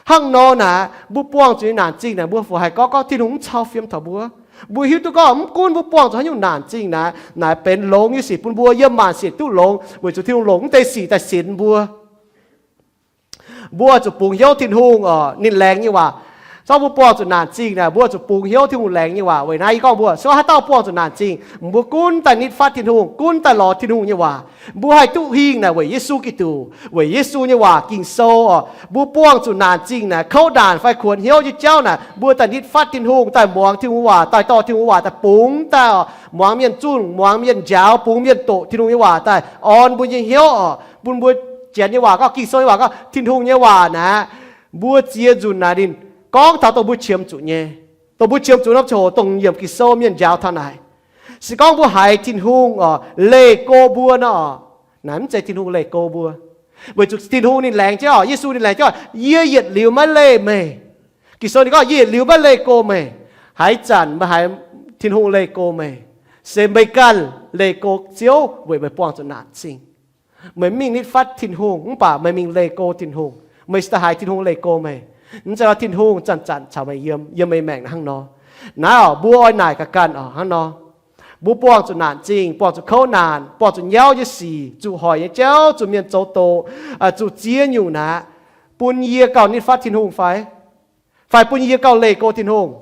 Hnangv nor naaic, mbuo buangh zuqc nyei naanc zingh naaic, mbuo fungc haih gorngv gorngv Tin-Hungh mv cau fiem taux mbuo? Mbuo hiuv duqv gorngv mv gunv mbuo buangh zuqc haaix nyungc naanc zingh naaic, naaic benx longx nyei sic bun mbuo, yiem maanc sic duqv longx, weic zuqc Tin-Hungh longc mv deix sic daaih sinx mbuo. Mbuo zuqc bungx hnyouv Tin-Hungh oc, ninh laengz nyei waac. Zorqv mbuo buangh zuqc naanc zingh naaic, mbuo zuqc bungx hnyouv Tin-Hungh laengz nyei waac. Weic naaiv yie gorngv mbuo, se gorngv haaix dauh buangh zuqc naanc zingh, mbuo gunv daaih nitv fatv Tin-Hungh, gunv daaih lorz Tin-Hungh nyei waac. Mbuo haih duqv hingh naaic weic Yesu Giduc, weic Yesu nyei waac Ging-Sou oc. Mbuo buangh zuqc naanc zingh naaic, kouv naanc fai kuonx hnyouv nyei jauv naaic, mbuo daaih nitv fatv Tin-Hungh, daaih muangx Tin-Hungh waac, daaih dorh Tin-Hungh waac daaih bungx daaih oc. Muangx mienh zunh, muangx mienh njaaux, bungx mienh doqc Tin-Hungh nyei waac daaih orn mbuo nyei hnyouv oc. Bun mbuo Janx nyei waac gorngv, Ging-Sou nyei waac gorngv, Tin-Hungh nyei waac naaic, mbuo ziex nzunc naaic ninh gorngv taux dongh mbuo qiemx zuqc nyei. Dongh mbuo qiemx zuqc norm ziangh hoc dongh yiemc Ging-Sou mienh njaaux taux naaic. Se gorngv mbuo haiz Tin-Hungh oc leih go mbuo nor oc, naaic mv zeiz Tin-Hungh leih go mbuo. Weic zuqc Tin-Hungh ninh laengz jienv oc, Yesu ninh laengz jienv oc, yie yietc liuz maiv leih meih. Ging-Sou ninh gorngv, yie yietc liuz maiv leih go meih. Haaix zanc meih haiz Tin-Hungh leih go meih? Se meih ganh leih go Ziouv weic meih buangh zuqc naanc zingh. Meih mv mingh nitv fatv Tin-Hungh mv baac meih mingh leih go Tin-Hungh, meih se da'haaix Tin-Hungh leih go meih? Mv zeiz nor, Tin-Hungh zanc-zanc caux meih yiem, yiem meih maengc hnangv nor. Naaiv oc, mbuo oix naaic ga'ganh oc hnangv nor. Mbuo buangh zuqc naanc zingh, buangh zuqc kouv naanc, buangh zuqc nyauv nyei sic, zuqc hoic nyei jauv, zuqc mienh zoux doqc, zuqc ziex nyungc naaic, bun yie gauh nitv fatv Tin-Hungh fai? Fai bun yie gauh leih go Tin-Hungh?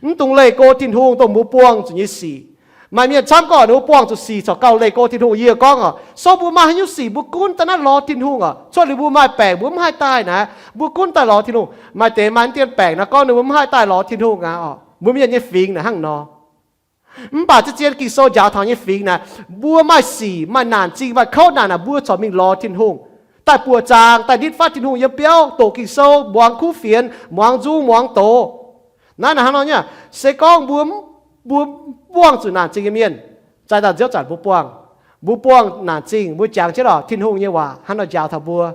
Mv dungx leih go Tin-Hungh dongh mbuo buangh zuqc nyei sic. Maaih mienh camv gorqv ninh mbuo buangh zuqc sic corc gauh leih go Tin-Hungh. Yie gorngv oc, so mbuo maaih haaix nyungc sic mbuo gunv daaih naaiv lorz Tin-Hungh oc. Cuotv liuz mbuo maaih baengc mbuo mv haih daaih naaic, mbuo gunv daaih lorz Tin-Hungh. Maaih deix maaih dien baengc naaic gorngv ninh mbuo mv haih daaih lorz Tin-Hungh aqv oc. Mbuo mienh nyei fingx naaic hnangv nor. Mv baac zien-zien Ging-Sou njaaux taux nyei fingx naaic, mbuo maaih sic, maaih naanc zingh, maaih kouv naanc naaic, mbuo corc mingh lorz Tin-Hungh, daaih buoqc zaangc, daaih nitv fatv Tin-Hungh yiem biauv, doqc Ging-Sou, muangx kuv fienx, muangx nzung, muangx doz. Naaiv naaic hnangv nor nyei. Se gorngv mbuo, mbuo buangh zuqc naanc zingh nyei mienh, zaaix dauh nziouv zanc mbuo buangh, mbuo buangh naanc zingh, mbuo jangx jienv oc Tin-Hungh nyei waac hnangv nor njaaux taux mbuo.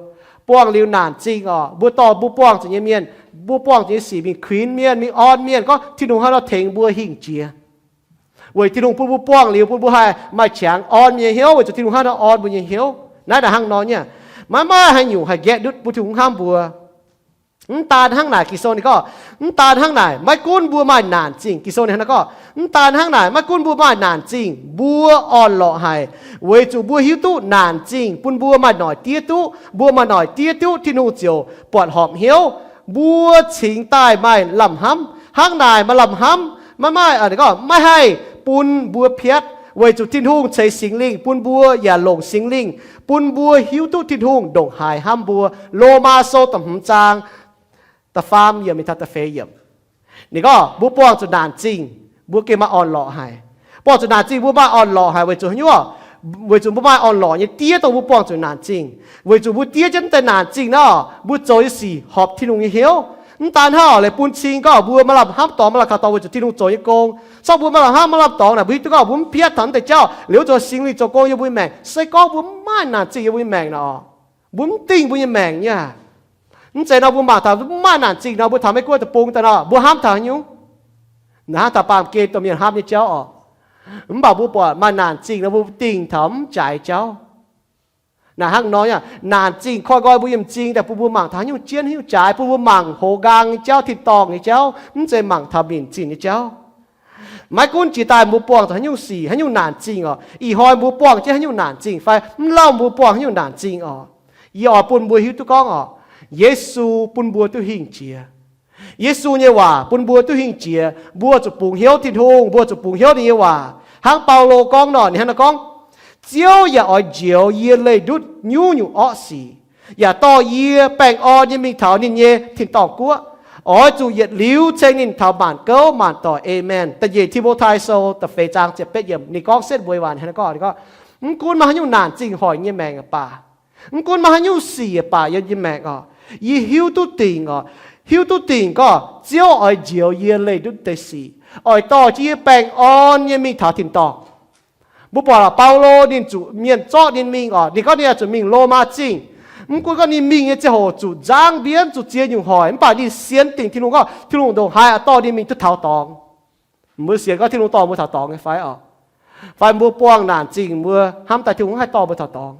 Buangh liuz naanc zingh oc, mbuo dorh mbuo buangh zuqc nyei mienh, mbuo buangh zuqc nyei sic mingh kuinx mienh, mingh orn mienh gorngv Tin-Hungh hnangv nor tengx mbuo hingh jiex. Weic Tin-Hungh bun mbuo buangh liuz bun mbuo haih maaih qangx orn mbuo nyei hnyouv, weic zuqc Tin-Hungh hnangv nor orn mbuo nyei hnyouv. Naaiv naaic hnangv nor nyei. Maiv maaih haaix nyungc haih nqaeqv ndutv bun Tin-Hungh hnamv mbuo. Mv daan hnangv naaic, Ging-Sou ninh gorngv, mv daan hnangv naaic, maiv gunv mbuo maaih naanc zingh, Ging-Sou ninh hnangv nor gorngv, mv daan hnangv naaic, maiv gunv mbuo maaih naanc zingh, mbuo orn-lorqc haic, weic zuqc mbuo hiuv duqv naanc zingh bun mbuo maaih noic diev duqv. Mbuo maaih noic diev duqv, Tin-Hungh ziouc buatc horpc hnyouv. Mbuo cingx daaih maaih lamh hnamv. Hnangv naaic maaih lamh hnamv, maiv maaih, gorngv maiv haih bun mbuo piatv, weic zuqc Tin-Hungh ceix Singx Lingh bun mbuo yaac longc Singx Lingh bun mbuo hiuv duqv Tin-Hungh ndongc haaix hnamv mbuo. Lomaa Sou da'hmz zaang da'faam yiemc mingh taux da'feix yiemc. Ninh gorngv mbuo buangh zuqc naanc zingh, mbuo gengh maaih orn-lorqc haic. Buangh zuqc naanc zingh mbuo maaih orn-lorqc haic weic zuqc haaix nyungc? Weic zuqc mbuo maaih orn-lorqc nyei diev dongh mbuo buangh zuqc naanc zingh. Weic zuqc mbuo diev jienv deix naanc zingh nor, mbuo zoux nyei sic horpc Tin-Hungh nyei hnyouv. Mv daan hnangv, leiz bun cing gorngv mbuo maaih lamh hnamv dorngx, maaih lamh kaux dorngx weic zuqc Tin-Hungh zoux nyei gong. Corc mbuo maaih lamh hnamv, maaih lamh dorngx naaic, mbuo hiuv duqv gorngv mbuo mv piatv taux naaiv deix jauv, liuz zuqc Singx Lingh zoux gong yiem mbuo nyei maengc. Se gorngv mbuo mv maaih naanc zingh yiem mbuo nyei maengc nor, mbuo mv dingh mbuo nyei maengc nyei. Mv zeiz nor, mbuo mangc taux mv maaih naanc zingh nor, mbuo taux Meiv Guoqv deic-bung daaih nor, mbuo hnamv taux haaix nyungc? Naaic hnangv taux baamh gen dongh mienh hnamv nyei jauv oc. Mv baac mbuo buatc maaih naanc zingh nor, mbuo dingh taux mv jaaix jauv. Naaic hnangv nor, naanc zingh koi nqoi mbuo nyei m'zing daaih bun mbuo mangc taux haaix nyungc jienv, haaix nyungc jaaix, bun mbuo mangc hoz nqaang nyei jauv, tin-dorngh nyei jauv, mv zeiz mangc taux minc zinh nyei jauv. Maiv gunv jiex daaih mbuo buangh zuqc haaix nyungc sic, haaix nyungc naanc zingh oc, ih hnoi mbuo buangh jienv haaix nyungc naanc zingh fai mv lauh mbuo buangh haaix nyungc naanc zingh oc, yie oix bun mbuo hiuv duqv gorngv oc, Yesu bun mbuo duqv hingh jiex. Yesu nyei waac bun mbuo duqv hingh jiex. Mbuo zuqc bungx hnyouv Tin-Hungh, mbuo zuqc bungx hnyouv ninh nyei waac. Hnangv Baulo gorngv nor, ninh hnangv naaiv gorngv, Ziouv yaac oix njoux yie leih ndutv nyungc-nyungc orqv sic, yaac dorh yie baengh orn nyei mingh taux ninh nyei tin-dorngh guoqv. Oix zuqc yietc liuz ceng ninh taux maanc gouv maanc doic. Aamen. Da'nyeic Ti^mo^tai Sou da'feix zaang ziepc betv yiemc, ninh gorngv setv mbuo waac hnangv naaiv gorngv, ninh gorngv, Mv gunv maaih haaix nyungc naanc zingh hoic yie nyei maengc baac, mv gunv maaih haaix nyungc sic baac yiem yie maengc oc, yie hiuv duqv dingc oc, hiuv duqv dingc gorngv Ziouv oix njoux yie leih ndutv deix sic, oix dorh jienv yie baengh orn nyei mingh taux tin-dorngh. Mbuo buatc Baulo ninh zuqc mienh zorqv ninh mingh oc, ninh gorngv ninh oix zuqc mingh Lomaa Zingh. Mv gunv gorngv ninh mingh nyei ziangh hoc zuqc nzangv mbienv, zuqc ziex nyungc hoic, mv baac ninh sienx dingc Tin-Hungh gorngv Tin-Hungh ndongc haaix oix dorh ninh mingh duqv taux dorngx. Mbuo sienx gorngv Tin-Hungh dorh mbuo taux dorngx nyei fai oc? Fai mbuo buangh naanc zingh mbuo hnamv daaih Tin-Hungh mv haih dorh mbuo taux dorngx?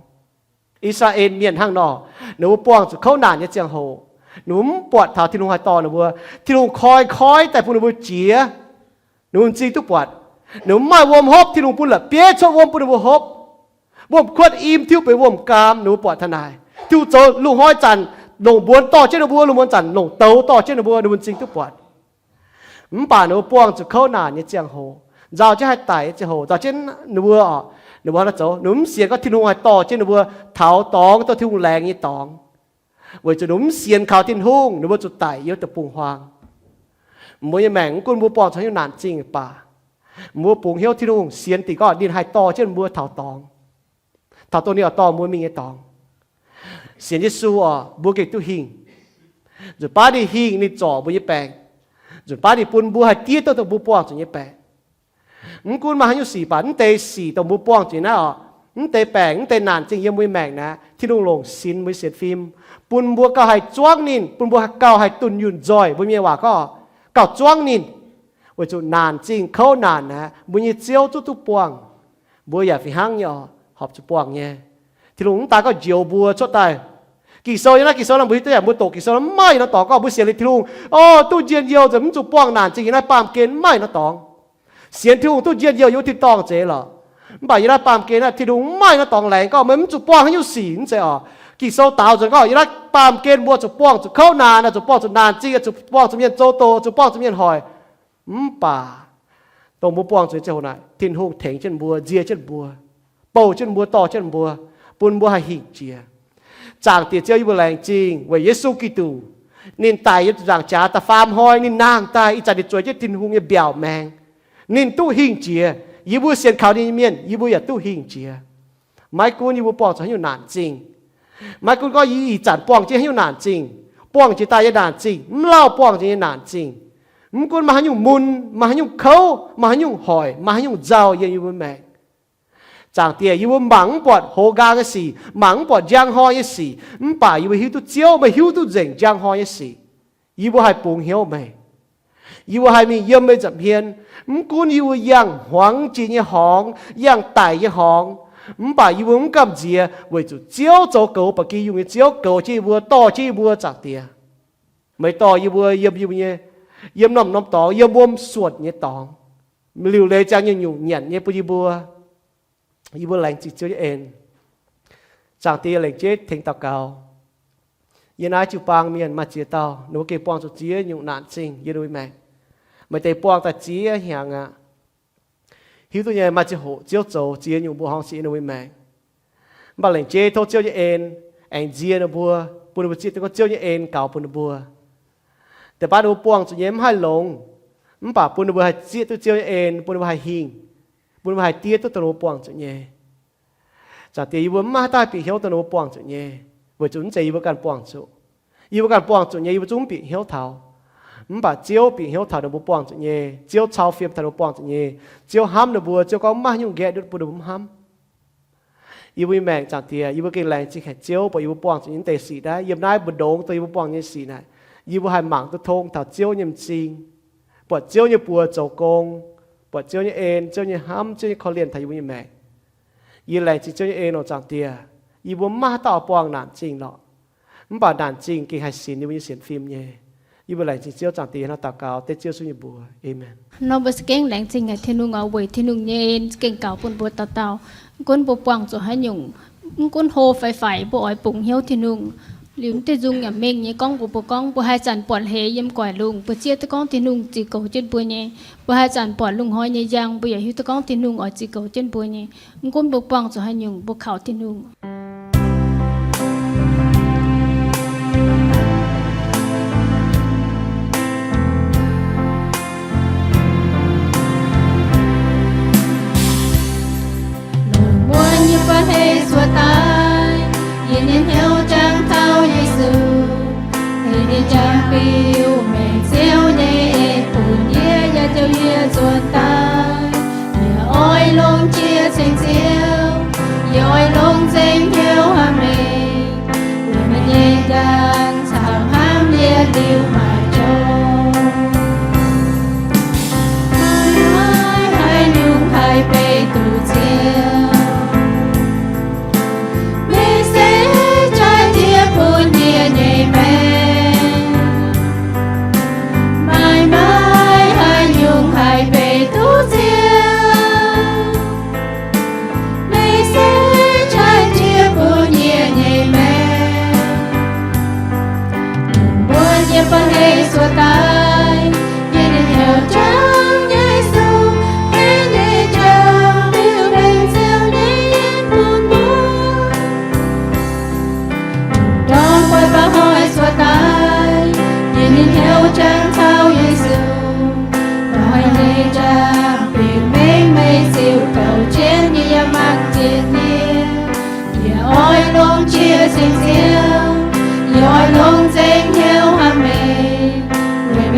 I^saa^laa^en Mienh hnangv nor, ninh mbuo buangh zuqc kouv naanc nyei ziangh hoc, ninh mbuo mv buatc taux Tin-Hungh haih dorh ninh mbuo. Tin-Hungh koi koiv daaih bun ninh mbuo jiex, ninh mbuo m'zing duqv buatc. Ninh mbuo mv maaih wuom hopv, Tin-Hungh bun la'bieiv cuotv wuom bun ninh mbuo hopv. Wuom-kuotv im tiuv benx wuom-gaam, ninh mbuo buatc taux naaic. Tin-Hungh zoux lungh hnoi zanc longc mbuonx dorh jienv ninh mbuo, lungh muonz zanc longc douz dorh jienv ninh mbuo, ninh mbuo m'zing duqv buatc. Mv baac ninh mbuo buangh zuqc kouv naanc nyei ziangh hoc, nzauh jienv haih daic nyei ziangh hoc, nzauh jienv ninh mbuo oc, ninh mbuo hnangv naaiv zoux, ninh mbuo mv sienx gorngv Tin-Hungh haih dorh jienv ninh mbuo taux dorngx, dorh Tin-Hungh laengz nyei dorngx. Weic zuqc ninh mbuo mv sienx kaux Tin-Hungh, ninh mbuo zuqc daic yiem deic-bung-huaang. Mbuo nyei maengc mv gunv mbuo buangh zuqc haaix nyungc naanc zingh baac, mbuo bungx hnyouv Tin-Hungh, sienx dingc gorngv ninh haih dorh jienv mbuo taux dorngx, taux dongh ninh oix dorh mbuo mingh nyei dorngx. Sienx Yesu oc, mbuo gengh duqv hingh. Nzunc baav ninh hingh, ninh zorc mbuo nyei baengc. Nzunc baav ninh bun mbuo haih diev duqv dongh mbuo buangh zuqc nyei baengc. Mv gunv maaih haaix nyungc sic baac, mv deix sic dongh mbuo buangh zuqc naaiv oc, mv deix baengc, mv deix naanc zingh yiem mbuo nyei maengc naaic, Tin-Hungh longc sinx mbuo nyei sienx fim, bun mbuo gauh haih zuangv ninh, bun mbuo gauh haih dunh yunh nzoih. Mbuo Mienh waac gorngv, gauh zuangv ninh. Weic zuqc naanc zingh kouv naanc aqv, mbuo nyei Ziouv zungv duqv buangh. Mbuo yaac fih hnangv nyei oc, horpc zuqc buangh nyei. Tin-Hungh mv daaih gorngv njoux mbuo cuotv daaih. Ging-Sou yiem naaiv Ging-Sou naaiv mbuo hiuv duqv yaac mbuo doqc Ging-Sou naaiv maiv maaih yietc norm dorngx gorngv mbuo sienx liuz Tin-Hungh, o, duqv njien-youh nzengc, mv zuqc buangh naanc zingh yiem naaiv baamh gen, maiv maaih yietc norm dorngx. Sienx Tin-Hungh duqv njien-youh yiem wuov tin-dorngh zeiz lorqc. Mv baac yiem naaiv baamh gen naaiv Tin-Hungh maiv maaih yietc norm dorngx laengz gorngv meih mv zuqc buangh haaix nyungc sic, mv zeiz oc. Ging-Sou daaux nzunc gorngv yiem naaiv baamh gen mbuo zuqc buangh zuqc kouv naanc, zuqc buangh zuqc naanc zingh, zuqc buangh zuqc mienh zoux doqc, zuqc buangh zuqc mienh hoic. Mv baac dongh mbuo buangh zuqc nyei ziangh hoc naaic, Tin-Hungh tengx jienv mbuo, nzie jienv mbuo, bouh jienv mbuo, dorh jienv mbuo, bun mbuo haih hingh jiex. Zaangc Diex Ziouv, yie mbuo laengz zingh weic Yesu Giduc. Ninh daic yiem ziepc nzaangc jaax da'faam hnoi ninh nangh daaih, ih zanc ninh zueiz jienv Tin-Hungh nyei mbiaauc maengx. Ninh duqv hingh jiex. Yie mbuo sienx kaux ninh nyei mienh, yie mbuo yaac duqv hingh jiex. Maiv gunv yie mbuo buangh zuqc haaix nyungc naanc zingh, maiv gunv gorngv yie ih zanc buangh jienv haaix nyungc naanc zingh, buangh jiex daaih nyei naanc zingh, mv lauh buangh jiex nyei naanc zingh, mv gunv maaih haaix nyungc mun, maaih haaix nyungc kouv, maaih haaix nyungc hoic, maaih haaix nyungc nzauh yiem yie mbuo maengc, Zaangc Diex, yie mbuo mangc mv buatc hoz nqaang nyei sic, mangc mv buatc njang hnoi nyei sic, mv baac yie mbuo hiuv duqv Ziouv, meih hiuv duqv nzengc njang hnoi nyei sic. Yie mbuo haih bungx hnyouv meih. Yie mbuo haih mingh yiem meih nza'hmien. Mv gunv yie mbuo yangh hmuangx jiex nyei horngz, yangh daic nyei horngz, mv baac yie mbuo mv gamh nziex, weic zuqc Ziouv zoux goux ba'gi yungh nyei Ziouv goux jienv yie mbuo, dorh jienv yie mbuo, Zaangc Diex. Meih dorh yie mbuo yiem yie mbuo nyei, yiem norm-norm dorngx, yiem wuom suonc nyei dorngx, liuc leiz ziangx nyungc-nyungc nyanc nyei bun yie mbuo. Yie mbuo laengz zingh Ziouv nyei en. Zaangc Diex, yie lengc jeiv tengx daux gaux. Yiem naaiv jiu-baang mienh maaih ziex dauh, ninh mbuo gengh buangh zuqc ziex nyungc naanc zingh yiem ninh mbuo maengc. Maaih deix buangh daaih ziex hnyangx aqv. Hiuv duqv nyei, maaih ziangh hoc Ziouv zoux ziex nyungc mbuoqc horngz sic yiem ninh mbuo maengc. Mv baac lengc jeiv tov Ziouv nyei en aengx nzie ninh mbuo, bun ninh mbuo zieqv duqv gorngv Ziouv nyei en gaux bun ninh mbuo. Deix baav ninh mbuo buangh zuqc nyei mv haih longx, mv baac bun ninh mbuo haih zieqv duqv Ziouv nyei en, bun ninh mbuo haih hingh, bun ninh mbuo haih diev duqv dongh ninh mbuo buangh zuqc nyei. Zaangc Diex, yie mbuo mv maaih haaix dauh bieqc hnyouv dongh ninh mbuo buangh zuqc nyei, weic zuqc mv zeiz yie mbuo ganh buangh zuqc. Yie mbuo ganh buangh zuqc nyei, yie mbuo zungv mv bieqc hnyouv taux. Mv baac Ziouv bieqc hnyouv taux ninh mbuo buangh zuqc nyei. Ziouv cau fiem taux ninh mbuo buangh zuqc nyei. Ziouv hnamv ninh mbuo, Ziouv gorngv mv maaih haaix nyungc nqaeqv ndutv bun ninh mbuo mv hnamv. Yie mbuo nyei maengc, Zaangc Diex, yie mbuo gengh laengz zingh haic Ziouv, buatc yie mbuo buangh zuqc nyei deix sic naaiv, yiem naaiv mbu'ndongx dongh yie mbuo buangh nyei sic naaic, yie mbuo haih mangc duqv tong taux Ziouv nyei m'zing, buatc Ziouv nyei buoz zoux gong, buatc Ziouv nyei en, Ziouv nyei hnamv, Ziouv nyei korv-lienh taux yie mbuo nyei maengc. Yie laengz zingh Ziouv nyei en oc, Zaangc Diex. Yie mbuo mv maaih haaix dauh buangh naanc zingh lorqc, mv baac naanc zingh gengh haih sinx yie mbuo nyei sienx fim nyei. Yie mbuo laengz zingh Ziouv, Zaangc Diex, hnangv daux gaux dengv Ziouv Yesu nyei mbuox. Aamen. Nor mbuo za'gengh laengz zingh haic Tin-Hungh oc, weic Tin-Hungh nyei en za'gengh gaux bun mbuo dauh dauh. Mv gunv mbuo buangh zuqc haaix nyungc, mv gunv hlo fai faix, mbuo oix bungx hnyouv Tin-Hungh. Liuz mv deix nzung yaac mengh nyei gorngv mbuox mbuo gorngv, mbuo haih zanc buatc hleix yiem guaic lungh, mbuo zieqv duqv gorngv Tin-Hungh ziux goux jienv mbuo nyei. Mbuo haih zanc buatc lungh hnoi nyei njang, mbuo yaac hiuv duqv gorngv Tin-Hungh oix ziux goux jienv mbuo nyei. Mv gunv mbuo buangh zuqc haaix nyungc, mbuo kaux Tin-Hungh. Lungh muonz yiem buo hei suoqv daaih, yie nyei hnyouv jangx taux Yesu. Tengx ninh jangx biux mengh Ziouv nyei en bun yie, yaac ziouc yie zuotc daaih. Yie oix longc jiex ceng Ziouv, yie oix longc nzengc hnyouv hnamv meih. Weic meih nyei njang caux hnamv yie liuz maiv jouh. Maiv haaix nyungc haih beiv duqv Ziouv. Meih se jaaix jiex bun yie nyei maengc. Maiv maaih haaix nyungc haih beiv duqv Ziouv. Meih se jaaix jiex bun yie nyei maengc. Lungh muonz yiem buo hei suoqv daaih, yie nyei hnyouv jangx Yesu, yie nyei jauv liuz mengh Ziouv nyei en bun mbuo. Ndorm guai baav hnoi suoqv daaih, yie nyei hnyouv jangx taux Yesu. Baav hnoi nyei jangx biux mengh meih ziux goux jienv yie yaac mangc jienv nyei. Yie oix longc jiex ceng Ziouv, yie oix longc nzengc hnyouv hnamv meih. Weic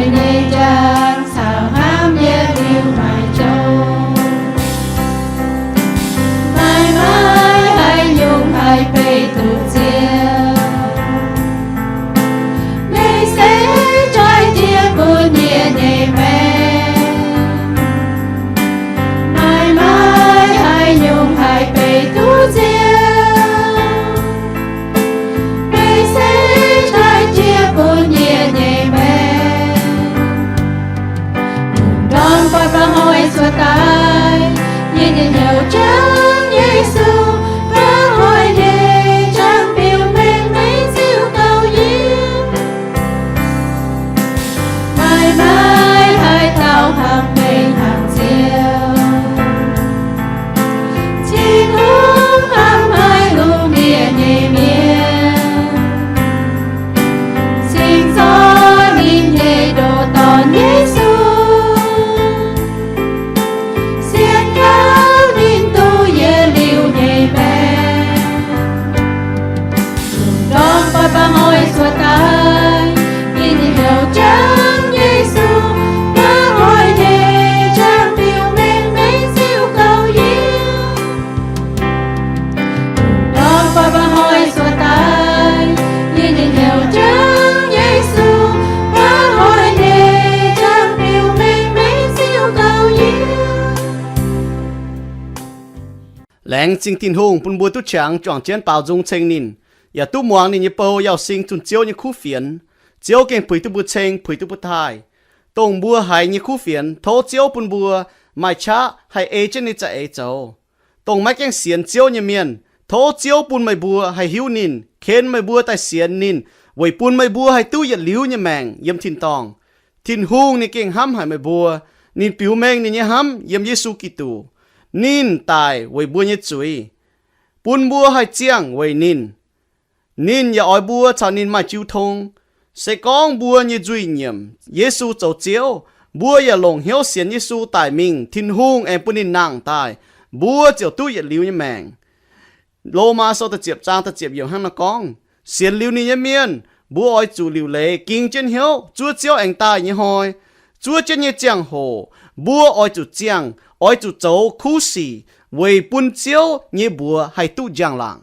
Laengz zingh Tin-Hungh bun mbuo duqv qangx juangc jienv baaux nzung ceng ninh, yaac duqv muangx ninh nyei bou yauh sing zunh Ziouv nyei kuv fienx. Ziouv gengh puix duqv mbuo ceng, puix duqv mbuo taaih. Dongh mbuo haiz nyei kuv fienx, tov Ziouv bun mbuo maaih qaqv haih ei jienv ninh za'eix zoux. Dongh maiv gaengh sienx Ziouv nyei mienh, tov Ziouv bun meih mbuo haih hiuv ninh, ken meih mbuo daaih sienx ninh, weic bun meih mbuo haih duqv yietc liuz nyei maengc yiem tin-dorngh. Tin-Hungh ninh gengh hnamv haic meih mbuo. Ninh biux mengh ninh nyei hnamv yiem Yesu Giduc. Ninh daic weic mbuo nyei zuiz, bun mbuo haih ziangh weic ninh. Ninh yaac oix mbuo caux ninh maaih jiu tong. Se gorngv mbuo nyei nzuih nyiemc Yesu zoux Ziouv, mbuo yaac longc hnyouv sienx Yesu daic mingh, Tin-Hungh aengx bun ninh nangh daaih, mbuo ziouc duqv yietc liuz nyei maengc. Lomaa Sou da'ziepc zaang da'ziepc yiemc hnangv naaiv gorngv, sienx liuz ninh nyei mienh, mbuo oix zuqc liuc leiz ging jienv hnyouv zuov Ziouv aengx daaih nyei hnoi. Zuov jienv nyei ziangh hoc, mbuo oix zuqc ziangh, oix zuqc zoux kuv sic weic bun Ziouv nyei mbuox haih duqv njang-laangc.